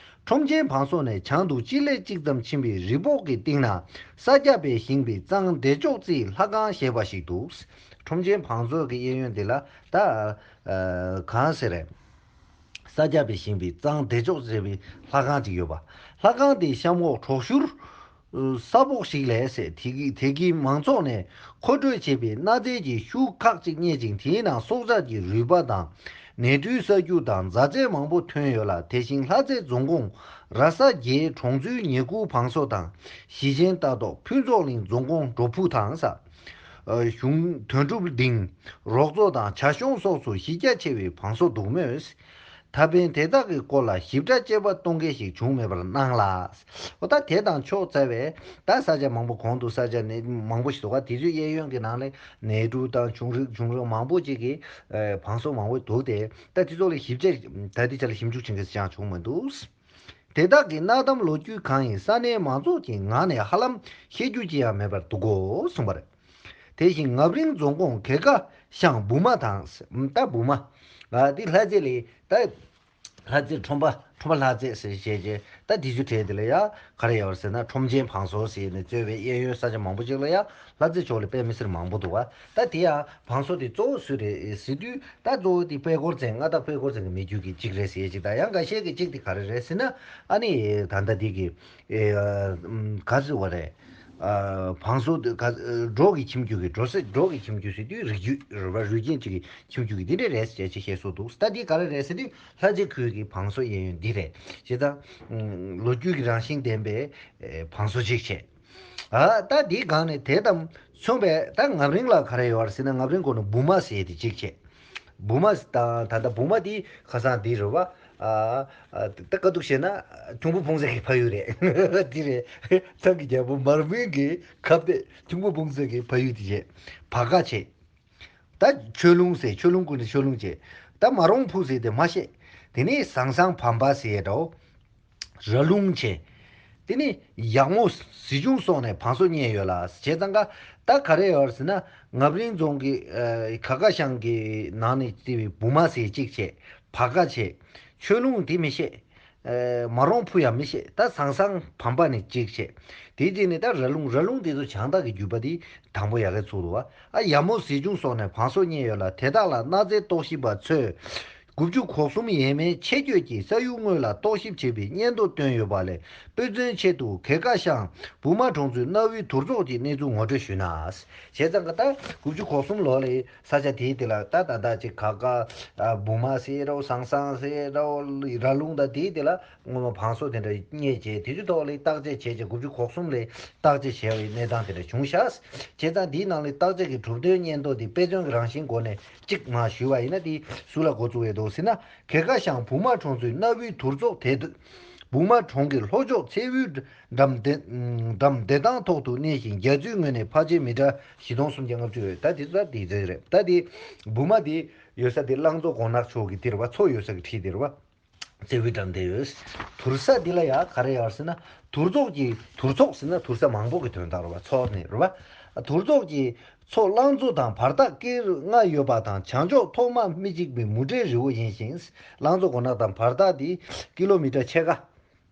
ཁྲོམ་ཆེན་བང་སོ་ནས་བྱང་དུ་སྤྱི་ལེ་གཅིག་ཙམ་ཕྱིན་པའི་རི་སྦོག་གི་སྟེང་ན་ས་སྐྱ་པས་བཞེངས་པའི་གཙང་བདེ་མཆོག་རྩེའི་ལྷ་ཁང་ཞེས་པ་ཞིག་འདུག། ཁྲོམ་ཆེན་བང་སོ་གི་གཡས་གཡོན་དེ་ལ་ད་གང་ཟེར་རེད། ས་སྐྱ་པས་བཞེངས་པའི་གཙང་བདེ་མཆོག་ཟེར་བའི་ལྷ་ཁང་ཅིག་ཡོད་པ། ལྷ་ཁང་དེའི་གཤམ་འོག་དྲོག་ཤུར་ས་སྦོག་ཞིག་ལས་ཟེར། དེ་གི་དེ་གི་མང་ཚོགས་ནས་མཁོ་སྤྲོད་བྱེད་པའི་གནའ་རྫས་ཀྱི་ཤུལ་ཁག་ཅིག་རྙེད་ཅིང་། དེའི་ནང་སྲོག་ཆགས་ཀྱི་རུས་པ་དང་། ནས་འབྲུའི་ས་རྒྱུ་དང་རྫ་རྫས་མང་པོ་ཐོན་ཡོད་ལ། དེ་བཞིན་ལྷ་རྫས་རྫོང་ཁོངས་ར་ས་བརྒྱད་གྲོང་ཚོའི་ཉེ་ཁུལ་བང་སོ་དང་། གཞིས་ཆེན་ལྟ་རྟོག་ཕུན་ཚོགས་གླིང་རྫོང་ཁོངས་འབྲོག་ཕུག་དང་ས། གཞུང་དོན་གྲུབ་སྡིངས། རོགས་ཚོ་དང་བྱ་གཞོང་སོགས་སུ་གཞི་རྒྱ་ཆེ་བའི་བང་སོ་འདུག་མོད། ད་ཕན་དེ་དག་གི་སྐོར་ལ་ཞིབ་ཕྲ་དཔྱད་པ་གཏོང་མཁན་ཞིག་བྱུང་མེད་པར་སྣང་ལ། འོ་ད་དེ་དང་ཕྱོགས་འཚལ་བའི་ད་ས་ཆ་མང་པོ། གོང་དུ་ས་ཆ་ནི་མང་པོ་ཞིག་འདུག་ག། དེ་ཚོའི་གཡས་གཡོན་གྱི་ནང་ལ་ནས་འབྲུ་དང་བྱུང་རིགས་བྱུང་རིགས་མང་པོ་ཅིག་གི་བང་སོ་མང་པོ་འདུག་སྟེ། ད་དེ་ཚོ་ལ་ཞིབ་ཕྲ་ད་ལྟའི་ཆ་ལ་ཞིབ་འཇུག་བྱེད་མཁན་ཞིག་ཀྱང་བྱུང་མི་འདུག། དེ་དག་གི་གནའ་གཏམ་ལོ་རྒྱུས་གང་ཡིན་ས་གནས་མང་ཚོགས་ཀྱི་ངག་ནས་ཧ་ལམ་ཤེས་རྒྱུ་ཅི་ཡང་མེད་པར་འདུག་གོ་གསུངས་པ་རེད། དེ་བཞིན་རྔ་རིང་རྫོང་ཁོངས་གེ་ཀ་ཤང་བུ་མ་དང་། ད་བུ་མ། ཨ་དེ་ལྷ་རྫས་ལས་ད་ལྷ་རྫས་ཁྲོམ་པ། ཁྲོམ་པ་ལྷ་རྫས་ཟེར་བྱས་རྗེས་ད་དེ་ཚོའི་གྲས་དེ་ལ་ཡ་ག་རེ་ཡོད་ཟེར་ན། ཁྲོམ་ཆེན་བང་སོ་ཟེར་ནས་གཙོས་པའི་གཡས་གཡོན་ས་ཆ་མང་པོ་ཅིག་ལ་ཡ་ལྷ་རྫས་ཕྱོགས་ལ་དཔེ་མི་སྲིད་མང་པོ་འདུག་ག། ད་དེ་ཡང་བང་སོ་དེ་གཙོ་བོ་སུ་རེད་ཟེར་དུས། ད་གཙོ་བོ་དེ་པད་ཀོར་ཙན། མངའ་བདག་པད་ཀོར་ཙན་གྱི་མི་རྒྱུད་ཀྱི་གཅིག་རེད་ཟེར་ཅིག་དང་། ཡང་འགའ་ཤས་ཀྱི་གཅིག་དེ་ག་རེ་རེད་ཟེར་ན། ཨ་ནི་ད་ལྟ་འདི་གི་ཨེ་ག་ཟེར་བ་རེད། ཨ་བང་སོ་དེ་ག་འབྲོག་གི་ཁྱིམ་རྒྱུད་ཀྱི། འབྲོག་ས་འབྲོག་གི་ཁྱིམ་རྒྱུད་ཟེར་དུས་རིགས་རྒྱུད་རེད་བ། རུས་ཆེན་གཅིག་གི་ཁྱིམ་རྒྱུད་ཀྱི་འདི་འདྲ་རེད་ཟེར་ཅིག་བཤད་སྲོལ་འདུག། ད་འདི་ག་རེ་རེད་ཟེར་དུས་ལྷ་རྫས་ཁུལ་གྱི་བང་སོ་གཡས་གཡོན་འདི་རེད། བྱས་ཙང་ལོ་རྒྱུས་ཀྱི་རང་བཞིན་ལྡན་པའི་ཨེ་བང་སོ་གཅིག་བྱས། ཨ་ད་འདིའི་སྒང་ནས་དེ་དང་མཚུངས་པའི་ད་རྔ་རིང་ལ་ག་རེ་ཡོད་རེད་ཟེར་ན། རྔ་རིང་སྐོར་ནས་བུ་མ་ཟེར་དེ་གཅིག་བྱས། བུ་མ་དང་ད་ལྟ་བུ་མ་དེ་ཁ་སང་འདི་རེད་བ། ཨ་ཨ་ད་དཀའ་སྡུག་བཤད་ན་ཁྱུང་པོ་ཕུང་ཚེ་གི་ཕ་ཡུལ་རེད། འདི་རེད། ཚང་གི་རྒྱལ་པོ་མར་མེ་གི་ཁ་གཏད་ཁྱུང་པོ་ཕུང་ཚེ་གི་ཕ་ཡུལ་དེ་བྱས། བ་ག་བྱས། ད་ཆོས་ལུང་ཟེར། ཆོས་ལུང་ཀུན་ནས་ཆོས་ལུང་བྱས། ད་མ་རོང་ཕུ་ཟེར་དེ་མ་བཤད། དེ་ནས་ཟང་ཟང་བམ་པ་ཟེར་འདྲ་བོ། ར་ལུང་བྱས། དེ་ནས་ཡག་མོ་གཟི་ཆུང་སོགས་ནས་བང་སོ་རྙེད་ཡོད་ལ། བྱས་ཙང་ཀ་ད་ག་རེ་ཡོད་ཟེར་ན། ངབ་རིང་རྫོང་གི་ཨ་ག་ཀ་ཤང་གི་ནང་ནས་བརྩིས་པའི་བུ་མ་ཟེར་གཅིག་བྱས། བ་ག་བྱས། ཆོས་ལུང་དེ་མི་ཤེས། ཨ་མ་རོང་ཕུ་ཡང་མི་ཤེས། ད་ཟང་ཟང་བམ་པ་ནས་གཅིག་བྱས། དེ་རྗེས་ནས་ད་ར་ལུང་། ར་ལུང་དེ་ཚོ་བྱང་ཐང་གི་བརྒྱུད་པ་དེ་དང་པོ་ཡ་གི་ཚུགས་འདུག་བ། ཨ་ཡག་མོ་གཟི་ཆུང་སོགས་ནས་བང་སོ་རྙེད་ཡོད་ལ། དེ་དག་ལ་གནའ་རྫས་རྟོག་ཞིབ་པ་ཚོས། དགུ་བཅུ་གོ་གསུམ་ཡས་མས་ཆེ་བསྐྱོད་ཀྱིས་ས་ཡུལ་དངོས་ལ་རྟོག་ཞིབ་བྱས་པའི་སྙན་ཐོ་བཏོན་ཡོད་པ་ལས། དཔེ་མཚོན་ཆེད་དུ་གེ་ཀ་ཤང་བུ་མ་གྲོང་ཚོའི་གནའ་བོའི་དུར་ཚོགས་ཀྱི་གནས་ཚུལ་ངོ་སྤྲོད་ཞུས་ན། བྱས་ཙང་ཀ་ད་དགུ་བཅུ་གོ་གསུམ་ལོ་ལ་ས་ཆ་དེའི་དེ་ལ་ད་ད་ད་ཅིག་ག་ཀ་ཨ་བུ་མ་ཟེར་རོ། ཟང་ཟང་ཟེར་རོ། ར་ལུང་ད་དེའི་དེ་ལ་སྔོན་མ་བང་སོ་དེ་འདྲ་རྙེད་བྱས། དེ་ཚོའི་ཐོག་ལ་བརྟག་དཔྱད་བྱས་བྱས། དགུ་བཅུ་གོ་གསུམ་ལ་བརྟག་དཔྱད་བྱས་པའི་གནས་སྟངས་དེ་འདྲ་བྱུང་ཤག་བྱས་ཙང་དེའི་ནང་ལ་བརྟག་དཔྱད་ཀྱི་གྲུབ་དོན་སྙན་ཐོ་དེ་དཔེ་མཚོན་གྱི་རང་བཞིན་སྒོ་ནས། གཅིག་མ་ཞུས་པ་ཡིན་ན། དེ་སུ་ལ་འགོ་བཙུགས་ཡས་འདུག་ཟེར་ན། གེ་ཀ་ཤང་བུ་མ་གྲོང་ཚོའི་གནའ་བོའི་དུར་ཚོགས་དེ། བུ་མ་གྲོང་གི་ལྷོ་ཕྱོགས་མཚེའུའི་འགྲམ་སྡེ། འགྲམ་སྡེ་ཐང་ཐོག་ཏུ་གནས་ཤིང་། རྒྱ་མཚོའི་ངོས་ནས་ཕལ་ཆེར་མི་ཊར་བཞི་སྟོང་སུམ་བརྒྱ་ལྔ་བཅུ་ཡོད། ད་དེ་ཚོ་ད་དེ་ཚོ་རེད། ད་དེ་བུ་མ་དེ་ཡོད་ས་དེ་གླང་མཚོ་སྒོ་ནག་ཕྱོགས་ཀྱི་དེ་རེད་བ། མཚོ་ཡོད་ས་གི་འཁྲིས་དེ་རེད་བ། མཚེའུའི་འགྲམ་དེ་ཡོད། དུར་ས་འདི་ལ་ཡང་ག་རེ་ཡོད་ཟེར་ན། དུར་ཚོགས་ཀྱི། དུར་ཚོགས་ཟེར་ན་དུར་ས་མང་པོ་གི་དོན་དག་རེད་བ། ཚོགས་ནི་རེད་བ། དུར་ཚོགས་ཀྱི་མཚོ་གླང་མཚོ་དང་བར་ཐག་ཀིར་ལྔ་ཡོད་པ་དང་། བྱང་ཕྱོགས་ཐོག་མ་མི་གཅིག་པའི་མུ་འབྲེལ་རི་བོ་ཡིན་ཞིང་། གླང་མཚོ་སྒོ་ནག་དང་བར་ཐག་དེ་ཀི་ལོ་མི་ཊར་ཕྱེད་ཀ་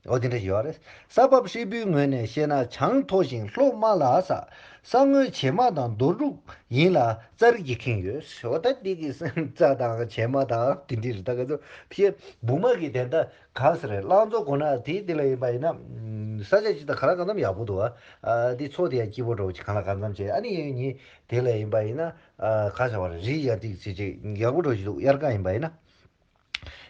འོ་དེ་འདྲ་ཞིག་ཡོད་རེད། ས་བབ་ཧྲིལ་པོའི་ངོས་ནས་བཤད་ན། བྱང་མཐོ་ཞིང་ལྷོ་དམའ་ལ། ས་ས་ངོས་བྱེ་མ་དང་རྡོ་དྲུག་ཡིན་ལ། རྩྭ་རིགས་ཀྱིས་ཁེངས་ཡོད། འོ་ད་འདི་གི་རྩྭ་དང་བྱེ་མ་དང་དེ་འདྲ་རེད། ད་ག་ཚོད་ཕྱེད། བུ་མ་གི་དེ་འདྲ་ག་ས་རེད། གླང་མཚོ་སྒོ་ནག་དེ་དེ་ལ་ཡིན་པ་ཡིན་ན། ས་ཆ་ཅིག་ད་ག་ལ་གང་འཚམ་ཡག་པོ་འདུག་ཨ། དེ་མཚོ་དེ་ཡང་སྐྱིད་པོ་འདྲ་བོ་ཅིག་གང་ལ་གང་འཚམ་བྱས། ཨ་ནི་ཡིན་ཡིན་དེ་ལ་ཡིན་པ་ཡིན་ན། ག་ས་བ་རེད། རི་ཡ་ཏིག་ཚེ་ཅིག་ཡག་པོ་འདྲ་བོ་ཅིག་འདུག་དབྱར་ཁ་ཡིན་པ་ཡིན་ན།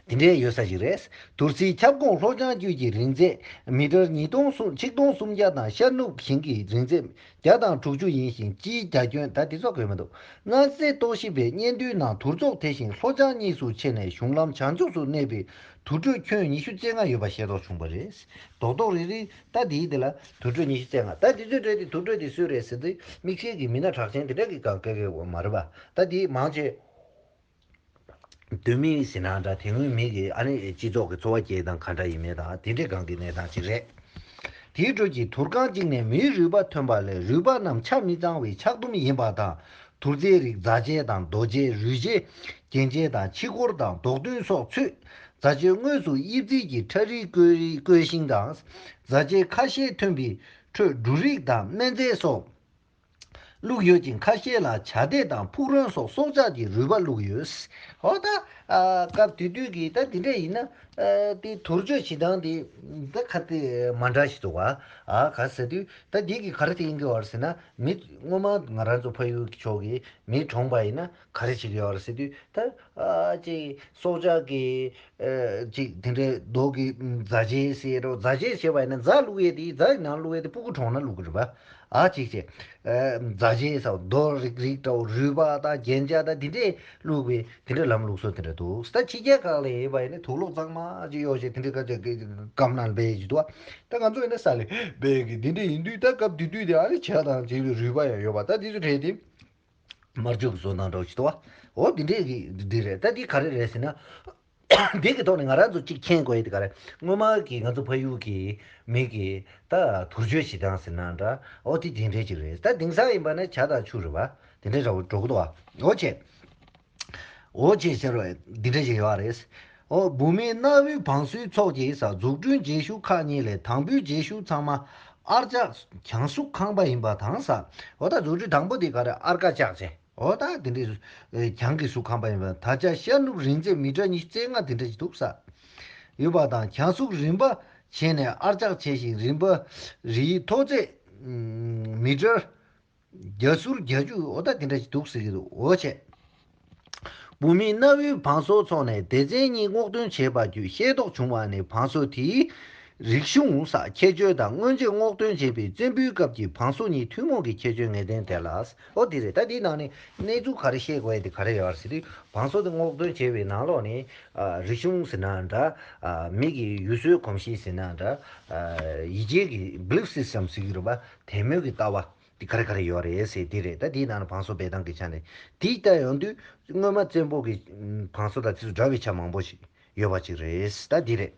དེ་འདྲའི་ཡོད་ས་ཞིག་རེད། དུར་སའི་ཁྱབ་ཁོངས་ལྷོ་བྱང་རྒྱུད་ཀྱི་རིང་ཚད་མི་ཊར་ཉིས་སྟོང་སུམ། ཆིག་སྟོང་སུམ་བརྒྱ་དང་། ཤར་ནུབ་ཞེང་གི་རིང་ཚད་བརྒྱ་དང་དྲུག་ཅུ་ཡིན་ཞིང་། སྤྱིའི་རྒྱ་ཁྱོན། ད་དེ་ཚོ་དགོས་མི་འདུག་གནའ་རྫས་རྟོག་ཞིབ་པའི་སྙན་ཐོའི་ནང་། དུར་ཚོགས་དེ་བཞིན་ལྷོ་བྱང་གཉིས་སུ་ཕྱེ་ནས། གཞུང་ལམ་བྱང་ཕྱོགས་སུ་གནས་པའི་དུར་ཁྲོད་ཁྱོན་ཉི་ཤུ་རྩ་ལྔ་ཡོད་པ་ཤེས་རྟོགས་བྱུང་བ་རེད། རྡོག་རྡོག་རིལ་རིལ། ད་དེའི་དེ་ལ་དུར་ཁྲོད་ཉི་ཤུ་རྩ་ལྔ། ད་དེ་ཚོའི་གྲས་དེ་དུར་ཁྲོད་དེ་སུས་རེད་ཟེར་དུས། དམིགས་བསལ་གྱི་མི་སྣ་གྲགས་ཅན་དེ་འདྲ་གི་གང་ག་གི་མ་རེད་པ། ད་དེ་མང་ཆེ་དུས་མིན་ཟེར་ན་འདྲ། དེ་སྔོན་མི་གི་ཨ་ནི་སྤྱི་ཚོགས་ཀྱི་འཚོ་བ་སྐྱེལ་སྟངས་ག་འདྲ་ཡིན་མིན་དང་དེ་འདྲའི་སྒང་གི་གནས་སྟངས་ཅིག་རེད། དེའི་ཁྲོད་ཀྱི་དུར་ཁང་གཅིག་ནས་མིའི་རུས་པ་ཐོན་པ་ལས། རུས་པ་རྣམས་ཆ་མི་ཚང་བའི་ཆག་དུམ་ཡིན་པ་དང་། དུར་རྫས་རིགས་རྫ་ཆས་དང་རྡོ་ཆས། རུས་ཆས། རྒྱན་ཆས་དང་ཕྱི་སྐོར་དང་རྡོག་ཐོན་སོགས་ཚུད། རྫ་ཆས་དངོས་སུ་དབྱིབས་རྩིས་ཀྱི་ཁྲ་རིས་བཀོད་རིས་བཀོད་ཤིང་དང་། རྫ་ཆས་ཁ་ཤས་ཐོན་པའི་ཁྲོད་འབྲུ་རིགས་དང་སྨན་རྫས་སོགས། བླུགས་ཡོད་ཅིང་། ཁ་ཤས་ལ་བྱ་དེ་དང་ཕུག་རོན་སོགས་སྲོག་ཆགས་ཀྱི་རུས་པ་བླུགས་ཡོད། འོ་ད། ཨ་སྐབས་དེ་དུས་ཀྱི་ད་དེ་འདྲ་ཡིན་ན། ཨ་དེ་དུར་མཆོད་བྱེད་སྟངས་དེ་ད་ག་དེ་མ་འདྲ་ཞིག་འདུག་བ། ཨ་ག་ཟེར་དུས་ད་དེ་གི་ག་རེ་དེ་ཡིན་གྱི་བར་ཟེར་ན། མི་སྔོན་མ་ང་རང་ཚོ་ཕ་ཡུལ་ཕྱོགས་ཀྱི་མི་གྲོངས་པ་ཡིན་ན་ག་རེ་བྱེད་ཀྱི་ཡོད་རེད་ཟེར་དུས། ད་ཨ་ཅིག་སྲོག་ཆགས་ཀྱི་ཨ་ཅིག་དེ་འདྲའི་རྡོ་གི་རྫ་ཆས་ཟེར་རོ། རྫ་ཆས་བྱས་པ་ཡིན་ན་རྫ་བླུགས་ཡས་དེ། རྫ་ཡི་ནང་བླུགས་ཡས་དེ་སྤུ་གུ་གྲོངས་ན་བླུགས་ཀྱི་རེད་པ། ཨ་ཅིག་བྱས། ཨ་རྫ་ཆས་ཟེར་རྡོ་རིགས་རིགས་འདྲ་བོ། རུས་པ་དང་རྒྱན་ཆ་དང་དེ་འདྲས་བླུགས་པའི་དེ་འདྲའི་ལམ་ལུགས་སྲོལ་དེ་འདྲ་འདུག་ད་ཕྱི་རྒྱལ་ཁག་ལ་ཡིན་པ་ཡིན་ན་དུག་སློག་གཙང་མ་ཅིག་གཡོག་བྱས་དེ་འདྲའི་ཁ་ཅིག་སྐམ་ནང་སྦས་ཡས་ཅིག་འདུག་ད་ང་ཚོ་ཡིན་ན་ས་ལས་སྦས་ཀྱི་དེ་འདྲས་ཡིན་དུས། ད་སྐབས་དེ་དུས་དེ་ཨ་ནི་བྱ་དང་བྱིའུ་གི་རུས་པ་ཡང་ཡོད་པ། ད་དེ་ཚོ་རེད་དེ། དམར་ཆུང་གི་བཟོ་སྟངས་འདྲ་བོ་ཞིག་འདུག་བ། འོ་དེ་འདྲས་ཀྱི་འདི་རེད། ད་འདི་ག་རེ་རེད་ཟེར་ན། འདི་གི་ཐོག་ནས་ང་རང་ཚོ་གཅིག་མཁྱེན་དགོས་ཡས་དེ་ག་རེ། སྔོན་མ་གི་ང་ཚོ་ཕ་ཡུལ་གྱི་མི་གི་ད་དུར་མཆོད་བྱེད་སྟངས་ཟེར་ན་འདྲ། འོ་དེ་དེ་འདྲས་ཅིག་རེད། ད་དེང་སང་ཡིན་པ་ན་ཇ་དང་ཆུ་རེད་བ། དེ་འདྲས་འདྲ་བོ་འགྲོ་གི་འདུག་བ། འོ་བྱས། འོ་བྱས་ཟེར་བ་འདི་འདྲས་ཅིག་ཡོད་རེད། འོ་བུད་མེད་གནའ་བོའི་བང་སོའི་ཚོགས་ཀྱི་ས་འཛུགས་སྐྲུན་བྱེད་ཤུགས་ཁག་གཉིས་ལས། དང་པོའི་བྱེད་ཤུགས་ཚང་མ་ཨར་ལྕགས་གྱང་གཟུགས་ཁང་པ་ཡིན་པ་དང་ས། འོ་ད་འཛུགས་སྐྲུན་དང་པོ་དེ་ག་རེ། ཨར་ཀ་ལྕགས་ཅན། འོ་ད་དེ་འདྲའི་གྱང་གི་གཟུགས་ཁང་པ་ཡིན་པ། ད་ཆ་ཤར་ནུབ་རིང་ཚད་མི་ཊར་ཉི་ཤུ་རྩ་ལྔ་དེ་འདྲ་ཞིག་འདུག་ས། ཡོད་པ་དང་། གྱང་གཟུགས་རིམ་པ་བྱས་ནས་ཨར་ལྕགས་བྱས་ཤིང་། རིམ་པ་རིའི་མཐོ་ཚད་མི་ཊར་བརྒྱ་ཟུར་བརྒྱད་ཅུ། འོ་ད་དེ་འདྲ་ཞིག་འདུག་ཟེར་གྱི་འདུག་འོ་བྱས། བུད་མེད་གནའ་བོའི་བང་སོ་ཚོགས་ནས་སྡེ་ཚན་གཉིས་སྔོག་འདོན་བྱས་པ་བརྒྱུད་ཤེས་རྟོགས་བྱུང་བ་ནི། བང་སོ་དེའི་རིག་གཞུང་ས་ཁྱད་ཆོས་དང་། སྔོན་ཆད་སྔོག་འདོན་བྱས་པའི་བཙན་པོའི་སྐབས་ཀྱི་བང་སོ་གཉིས་ཐུན་མོང་གི་ཁྱད་ཆོས་ངེས་གཏན་དེ་ལ། འོ་དེ་རེད། ད་དེའི་ནང་ནས་གནས་ཚུལ་ག་རེ་ཤེས་དགོས་ཡས་དེ་ག་རེ་ཡོད་རེད་ཟེར་དུས། བང་སོ་དེ་སྔོག་འདོན་བྱས་པའི་ནང་ལོགས་ནས་ཨ་རིག་གཞུང་ཟེར་ན་འདྲ། ཨ་མི་གི་ཡུལ་སྲོལ་གོམས་གཤིས་ཟེར་ན་འདྲ། ཨ་ཡིད་ཆེས་ཀྱི་བྷི་ལིབ་སི་སི་ཊམ་ཟེར་གྱི་རེད་པ། དད་མོས་ཀྱི་ལྟ་བ་དེ་ག་རེ་ག་རེ་ཡོད་རེད་ཟེར་དེ་རེད། ད་དེའི་ནང་ནས་བང་སོ་སྦས་སྟངས་ཀྱི་ཆ་ནས་དེ་ལྟ་ཡོང་དུས། སྔོན་མ་བཙན་པོ་གི་བང་སོ་དང་དེ་ཚོ་འདྲ་བའི་ཆ་མང་པོ་ཞིག་ཡོད་པ་ཅིག་རེད། ད་འདི་རེད།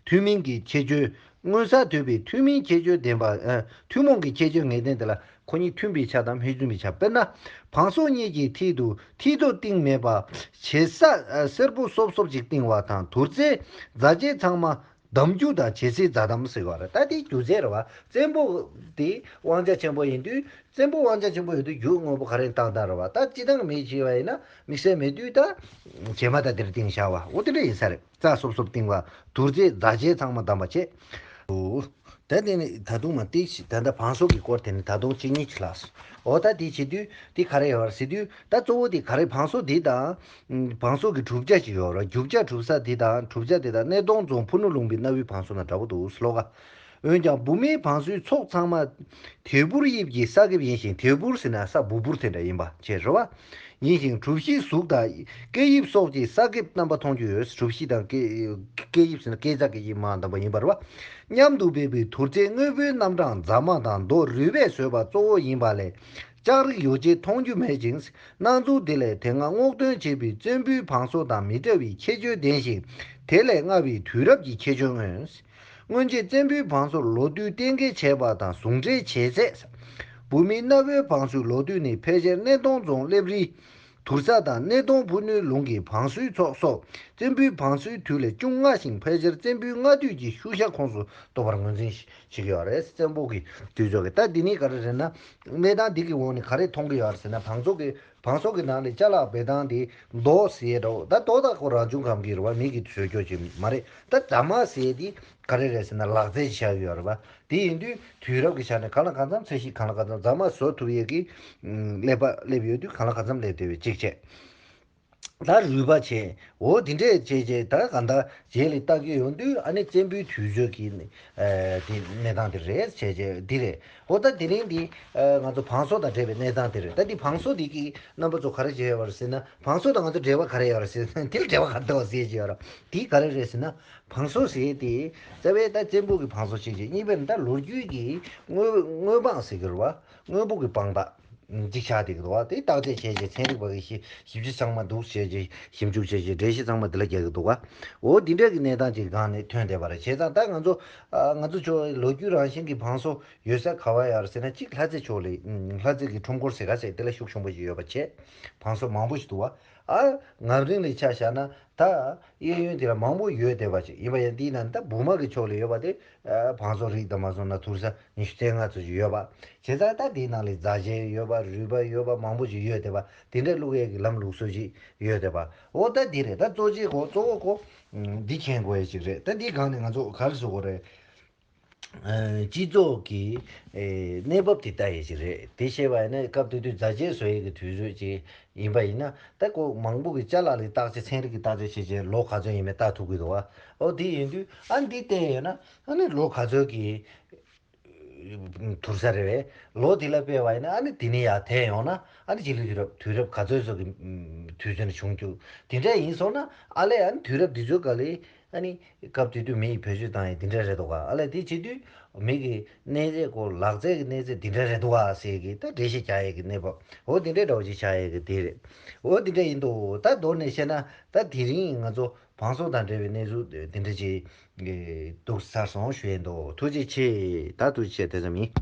ཐུན་མིན་གྱི་ཁྱད་ཆོས་ མངོན་གསལ་དོད་པའི་ཐུན་མིན་ཁྱད་ཆོས་ལྡན་པ། ཨ། ཐུན་མོང་གི་ཁྱད་ཆོས་ངེས་ལྡན་དེ་ལ་ཁོ་གཉིས་མཐུན་པའི་ཆ་དང་མི་མཐུན་པའི་ཆ། དཔེར་ན། བང་སོ་གཉིས་ཀྱི་མཐིལ་དུ་མཐིལ་རྡོ་བཏིང་མེད་པ། བྱེད་ས་སེར་པོ་སོབ་སོབ་ཅིག་བཏིང་བ་དང་དུར་རྫས་རྫ་ཆས་ཚང་མ་བསྡམ་རྒྱུ་དང་བྱེད་སའི་རྫ་དམ་ཟེར་བ་རེད། ད་དེ་རྒྱུ་རྫས་རེད་བ། བཙན་པོ་དེ་དབང་ཆ་ཆེན་པོ་ཡིན་དུས། བཙན་པོ་དབང་ཆ་ཆེན་པོ་ཡོད་དུས་རྒྱུ་དངོས་པོ་ག་རེ་བཏང་བཏང་རེད་བ། ད་སྤྱི་བཏང་མེད་བྱས་པ་ཡིན་ན་དམིགས་བསལ་མེད་དུས། ད་བྱེ་མ་ད་དེར་བཏིང་བཞག་བ། འོ་དེ་འདྲ་ཡིན་ས་རེད། རྫ་སོབ་སོབ་བཏིང་བ། དུར་རྫས་རྫ་ཆས་ཚང་མ་བསྡམས་པ་བྱས། འོ། ད་དེ་ནི་ད་དུང་མ་ཏིག་ཞིག་ད་ལྟ་བང་སོ་གི་སྐོར་དེ་ནི་ད་དུང་གཅིག་གཉིས་ཅིག་ལྷག་སོང་། འོ་ད་དེ་བྱེད་དུས་དེ་ག་རེ་ཡོད་རེད་ཟེར་དུས། ད་གཙོ་བོ་དེ་ག་རེ། བང་སོ་འདི་དང་། བང་སོ་གི་གྲུབ་ཆ་ཅིག་ཡོད་རེད། རྒྱུ་ཆ་གྲུབ་ས་དེ་དང་གྲུབ་ཆ་དེ་དང་སྣེ་གདོང་རྫོང་ཕུ་ནུ་ལུང་པའི་གནའ་བོའི་བང་སོ་ན་འདྲ་པོ་འདུག་ཟེར་ལོ་ག་འོན་ཀྱང་བུད་མེད་བང་སོའི་ཚོགས་ཚང་མ་དལ་བུར་དབྱིབས་ཀྱི་ས་ཁེབས་ཡིན་ཞིང་། དལ་བུར་ཟེར་ན་ས་སྦུག་སྦུག་དེ་འདྲ་ཡིན་པ་བྱས་རེད་བ། ཡིན་ཞིང་གྲུ་བཞིའི་གཟུགས་དང་སྐེ་དབྱིབས་སོགས་ཀྱི་ས་ཁེབས་རྣམ་པ་མཐོང་རྒྱུ་ཡོད། གྲུ་བཞི་དང་སྐེ། སྐེ་དབྱིབས་ཟེར་ན་སྐེ་རྩ་སྐེ་དབྱིབས་མ་འདམ་པ་ཡིན་པ་རེད་བ། མཉམ་དུ་སྦས་པའི་དུར་རྫས་དངོས་པོའི་རྣམ་གྲངས་རྫ་མ་དང་རྡོ་རུས་པས་བཟོས་པ་གཙོ་བོ་ཡིན་པ་ལས། ལྕགས་རིགས་ཡོ་བྱད་མཐོང་རྒྱུ་མེད་ཅིང་། སྣ་ཚོགས་འདི་ལས་དེ་སྔ་སྔོག་འདོན་བྱས་པའི་བཙན་པོའི་བང་སོ་དང་མི་འདྲ་བའི་ཁྱད་ཆོས་ལྡན་ཞིང་། དེ་ལས་སྔ་བའི་དུས་རབས་ཀྱི་ཁྱད་ཆོས་མངོན། སྔོན་ཆད་བཙན་པོའི་བང་སོར་ལོ་དུས་གཏན་འཁེལ་བྱས་པ་དང་ཟུང་འབྲེལ་བྱས་ཚད། བོད་མིའི་གནའ་བོའི་བང་སོའི་ལོ་དུས་ནི་ཕལ་ཆེར་སྣེ་གདོང་རྫོང་སླེབས་རིའི་དུར་ས་དང་སྣེ་གདོང་ཕུ་ནུའི་ལུང་གི་བང་སོའི་ཚོགས་སོགས་བཙན་པོའི་བང་སོའི་དུས་ལས་ཅུང་སྔ་ཞིང་། ཕལ་ཆེར་བཙན་པོའི་སྔ་དུས་ཀྱི་ཤུལ་བཞག་ཁོངས་སུ་གཏོགས་པར་ངོས་འཛིན་བྱེད་ཀྱི་ཡོད་རེད། བཙན་པོ་གི་དུས་ཚོད་ཀྱི། ད་འདི་ནི་ག་རེ་རེད་ན། གནས་སྟངས་འདི་གི་འོག་ནས་ག་རེ་མཐོང་གི་ཡོད་རེད་ཟེར་ན། བང་སོ་གི། བང་སོ་གི་ནང་ལས་ཅ་ལག་སྦས་སྟངས་དེ་རྡོ་ཟེར་འདྲ་བོ། ད་རྡོ་ད་ཁོ་རང་བྱུང་ཁམས་ཀྱི་རེད་བ། མི་གིས་བཟོས་ཀྱོག་ཅིག་མ་རེད། ད་རྫ་མ་ཟེར་དེ་ག་རེ་རེད་ཟེར་ན། ལག་རྩལ་ཅིག་ཆགས་ཀྱི་ཡོད་རེད་བ། དེ་ཡིན་དུས་དུས་རབས་ཀྱི་ཆ་ནས་གང་ལ་གང་འཚམ། ཚད་གཞི་གང་ལ་གང་འཚམ། རྫ་མ་བཟོ་ཐུབ་ཡས་ཀྱི་ཀླད་པ་སླེབས་ཡོད་དུས། གང་ལ་གང་འཚམ་སླེབས་བསྡད་པའི་གཅིག་བྱས། ད་རུས་པ་བྱས། འོ་དེ་འདྲས་བྱས་བྱས། ད་གང་ལྟར་རྗེས་ལ་བལྟ་གི་ཡོང་དུས། ཨ་ནི་བཙན་པོའི་དུས་ཚོད་ཀྱི་ཨ་དེ་གནས་སྟངས་དེ་རེད་བྱས་བྱས་འདི་རེད། འོ་ད་དེ་རིང་འདི་ཨ་ང་ཚོ་བང་སོ་དང་འབྲེལ་བའི་གནས་སྟངས་དེ་རེད། ད་འདི་བང་སོ་འདི་གི་རྣམ་པ་ཚོ་ག་རེ་བྱས་ཡོད་རེད་ཟེར་ན། བང་སོ་དང་ང་ཚོ་འབྲེལ་བ་ག་རེ་ཡོད་རེད་ཟེར་ན། དེ་ལ་འབྲེལ་བ་ག་རེ་འདུག་ཟེར་གྱི་ཡོད་རེད། དེ་ག་རེ་རེད་ཟེར་ན། བང་སོ་ཟེར་དེ་རྩ་བའི་ད་བཙན་པོ་གི་བང་སོ་བྱས་བྱས། གཉིས་པ་ནི་ད་ལོ་རྒྱུས་ཀྱི་དངོས་དངོས་དཔང་ཟེར་གྱི་རེད་བ། དངོས་པོ་གི་དཔང་རྟགས་ཅིག་ཆགས་བསྡད་ཀྱི་འདུག་བ། དེ་བརྟག་དཔྱད་བྱས་བྱས། ཚན་རིག་པ་གི་ཞིབ་ཞིབ་ཕྱིའི་ཚང་མ་འདུག་བྱས་བྱས། ཞིབ་འཇུག་བྱས་བྱས། འགྲེལ་བཤད་ཚང་མ་དེ་ལ་རྒྱག་གི་འདུག་བ། འོ་འདི་འདྲ་གི་གནས་སྟངས་ཅིག་སྒང་ནས་ཐོན་བསྡད་པ་རེད། བྱས་ཙང་ད་ང་ཚོ་ཨ་ང་ཚོ་ཕྱོགས་ལོ་རྒྱུས་རང་བཞིན་གྱི་བང་སོ་ཡོད་ས་ག་བ་ཡོད་རེད་ཟེར་ན། གཅིག་ལྷ་རྩེ་ཕྱོགས་ལ། ལྷ་རྩེ་གི་ཁྲོམ་སྐོར་ཟེར་ག་ཟེར། དེ་ལ་ཤུགས་ཆེན་པོ་ཞིག་ཡོད་པ་བྱས། བང་སོ་མང་པོ་ཞིག་འདུག་བ། ཨ་ངམ་རིང་ལ་ཆ་བཞག་ན། ད་གཡས་གཡོན་དེ་ལ་མང་པོ་ཡོད་བསྡད་པ་ཅིག་ཡིན་པ་ཡིན། དེའི་ནང་ད་སྦུག་མ་གི་ཕྱོགས་ལ་ཡོད་པ་དེ། ཨ་བང་སོ་རིགས་དང་མ་སོང་ན་དུར་ས་ཉི་ཤུ་རྩ་ལྔ་ཙམ་ཞིག་ཡོད་པ། བྱས་ཙང་ད་དེའི་ནང་ལ་རྫ་ཆས་ཡོད་པ། རུས་པ་ཡོད་པ། མང་པོ་ཞིག་ཡོད་བསྡད་པ། དེ་འདྲ་བླུག་ཡས་ཀྱི་ལམ་ལུགས་སྲོལ་ཞིག་ཡོད་བསྡད་པ། འོ་ད་འདི་རེད། ད་གཙོ་ཆེ་གོ་གཙོ་བོ་གོ་འདི་མཁྱེན་དགོས་ཡས་ཅིག་རེད། ད་འདིའི་སྒང་ནས་ང་ཚོ་ག་རེ་བཟོ་དགོས་རེད། ཨ་སྤྱི་ཚོགས་ཀྱི་ཨེ་གནས་བབ་དེ་ལྟ་ཡས་ཅིག་རེད། དེ་བཤད་པ་ཡིན་ན། སྐབས་དེ་དུས་རྫ་ཆས་བཟོ་ཡས་ཀྱི་དུས་ཚོད་ཅིག་ཡིན་པ་ཡིན་ན། ད་ཁོ་མང་པོ་གི་ཅ་ལག་ལ་བརྟག་དཔྱད། ཚན་རིག་གི་བརྟག་དཔྱད་བྱས་བྱས་ལོ་ག་ཚོད་ཡིན་མིན་བལྟ་ཐུབ་ཀྱི་འདུག་བ། ཨོ་དེ་ཡིན་དུས་ཨ་འདི་བལྟས་ཡོད་ན། ཨ་ནི་ལོ་ག་ཚོད་ཀྱི་དུར་ས་རེད་པས། ལོ་དེ་ལ་སྤེལ་བ་ཡིན་ན། ཨ་ནི་དེ་ནས་ཡར་འཐེན་ཡོང་ན། ཨ་ནི་རྗེས་ལུས་དུས་རབས། དུས་རབས་ག་ཚོད་ཙམ་གྱི་དུས་ཚོད་ནས་བྱུང་རྒྱུ་དེ་འདྲ་ཡིན་སོང་ན། ཨ་ལས་ཨ་ནི་དུས་རབས་འདི་ཚོའི་སྐབས་ལ། ཨ་ནི་སྐབས་དེ་དུས་མི་ཡིས་བེད་སྤྱོད་བཏང་ཡས་དེ་འདྲ་རེད་འདུག་ག། ཨ་ལས་དེ་བྱེད་དུས་མི་གི་གནས་ཚད་ཀོ། ལག་རྩལ་གྱི་གནས་ཚད་འདི་འདྲ་རེད་འདུག་ག་ཟེར་གི་ད་འགྲེལ་བཤད་རྒྱག་ཡས་ཀྱི་གནས་བབ། འོ་འདི་འདྲ་འདྲ་བོ་ཅིག་ཆགས་ཡས་ཀྱི་དེ་རེད། འོ་འདི་འདྲ་ཡིན་འདུག་ད་མདོར་ནས་བཤད་ན། ད་དེ་རིང་ང་ཚོ་བང་སོ་དང་འབྲེལ་བའི་གནས་ཚུལ་འདི་འདྲ་ཅིག་འདུག་ཚར་སོང་ཞུ་ཡས་འདུག་ཐུགས་རྗེ་ཆེ། ད་ཐུགས་རྗེ་ཆེ། དེ་ཙམ་ཡིན།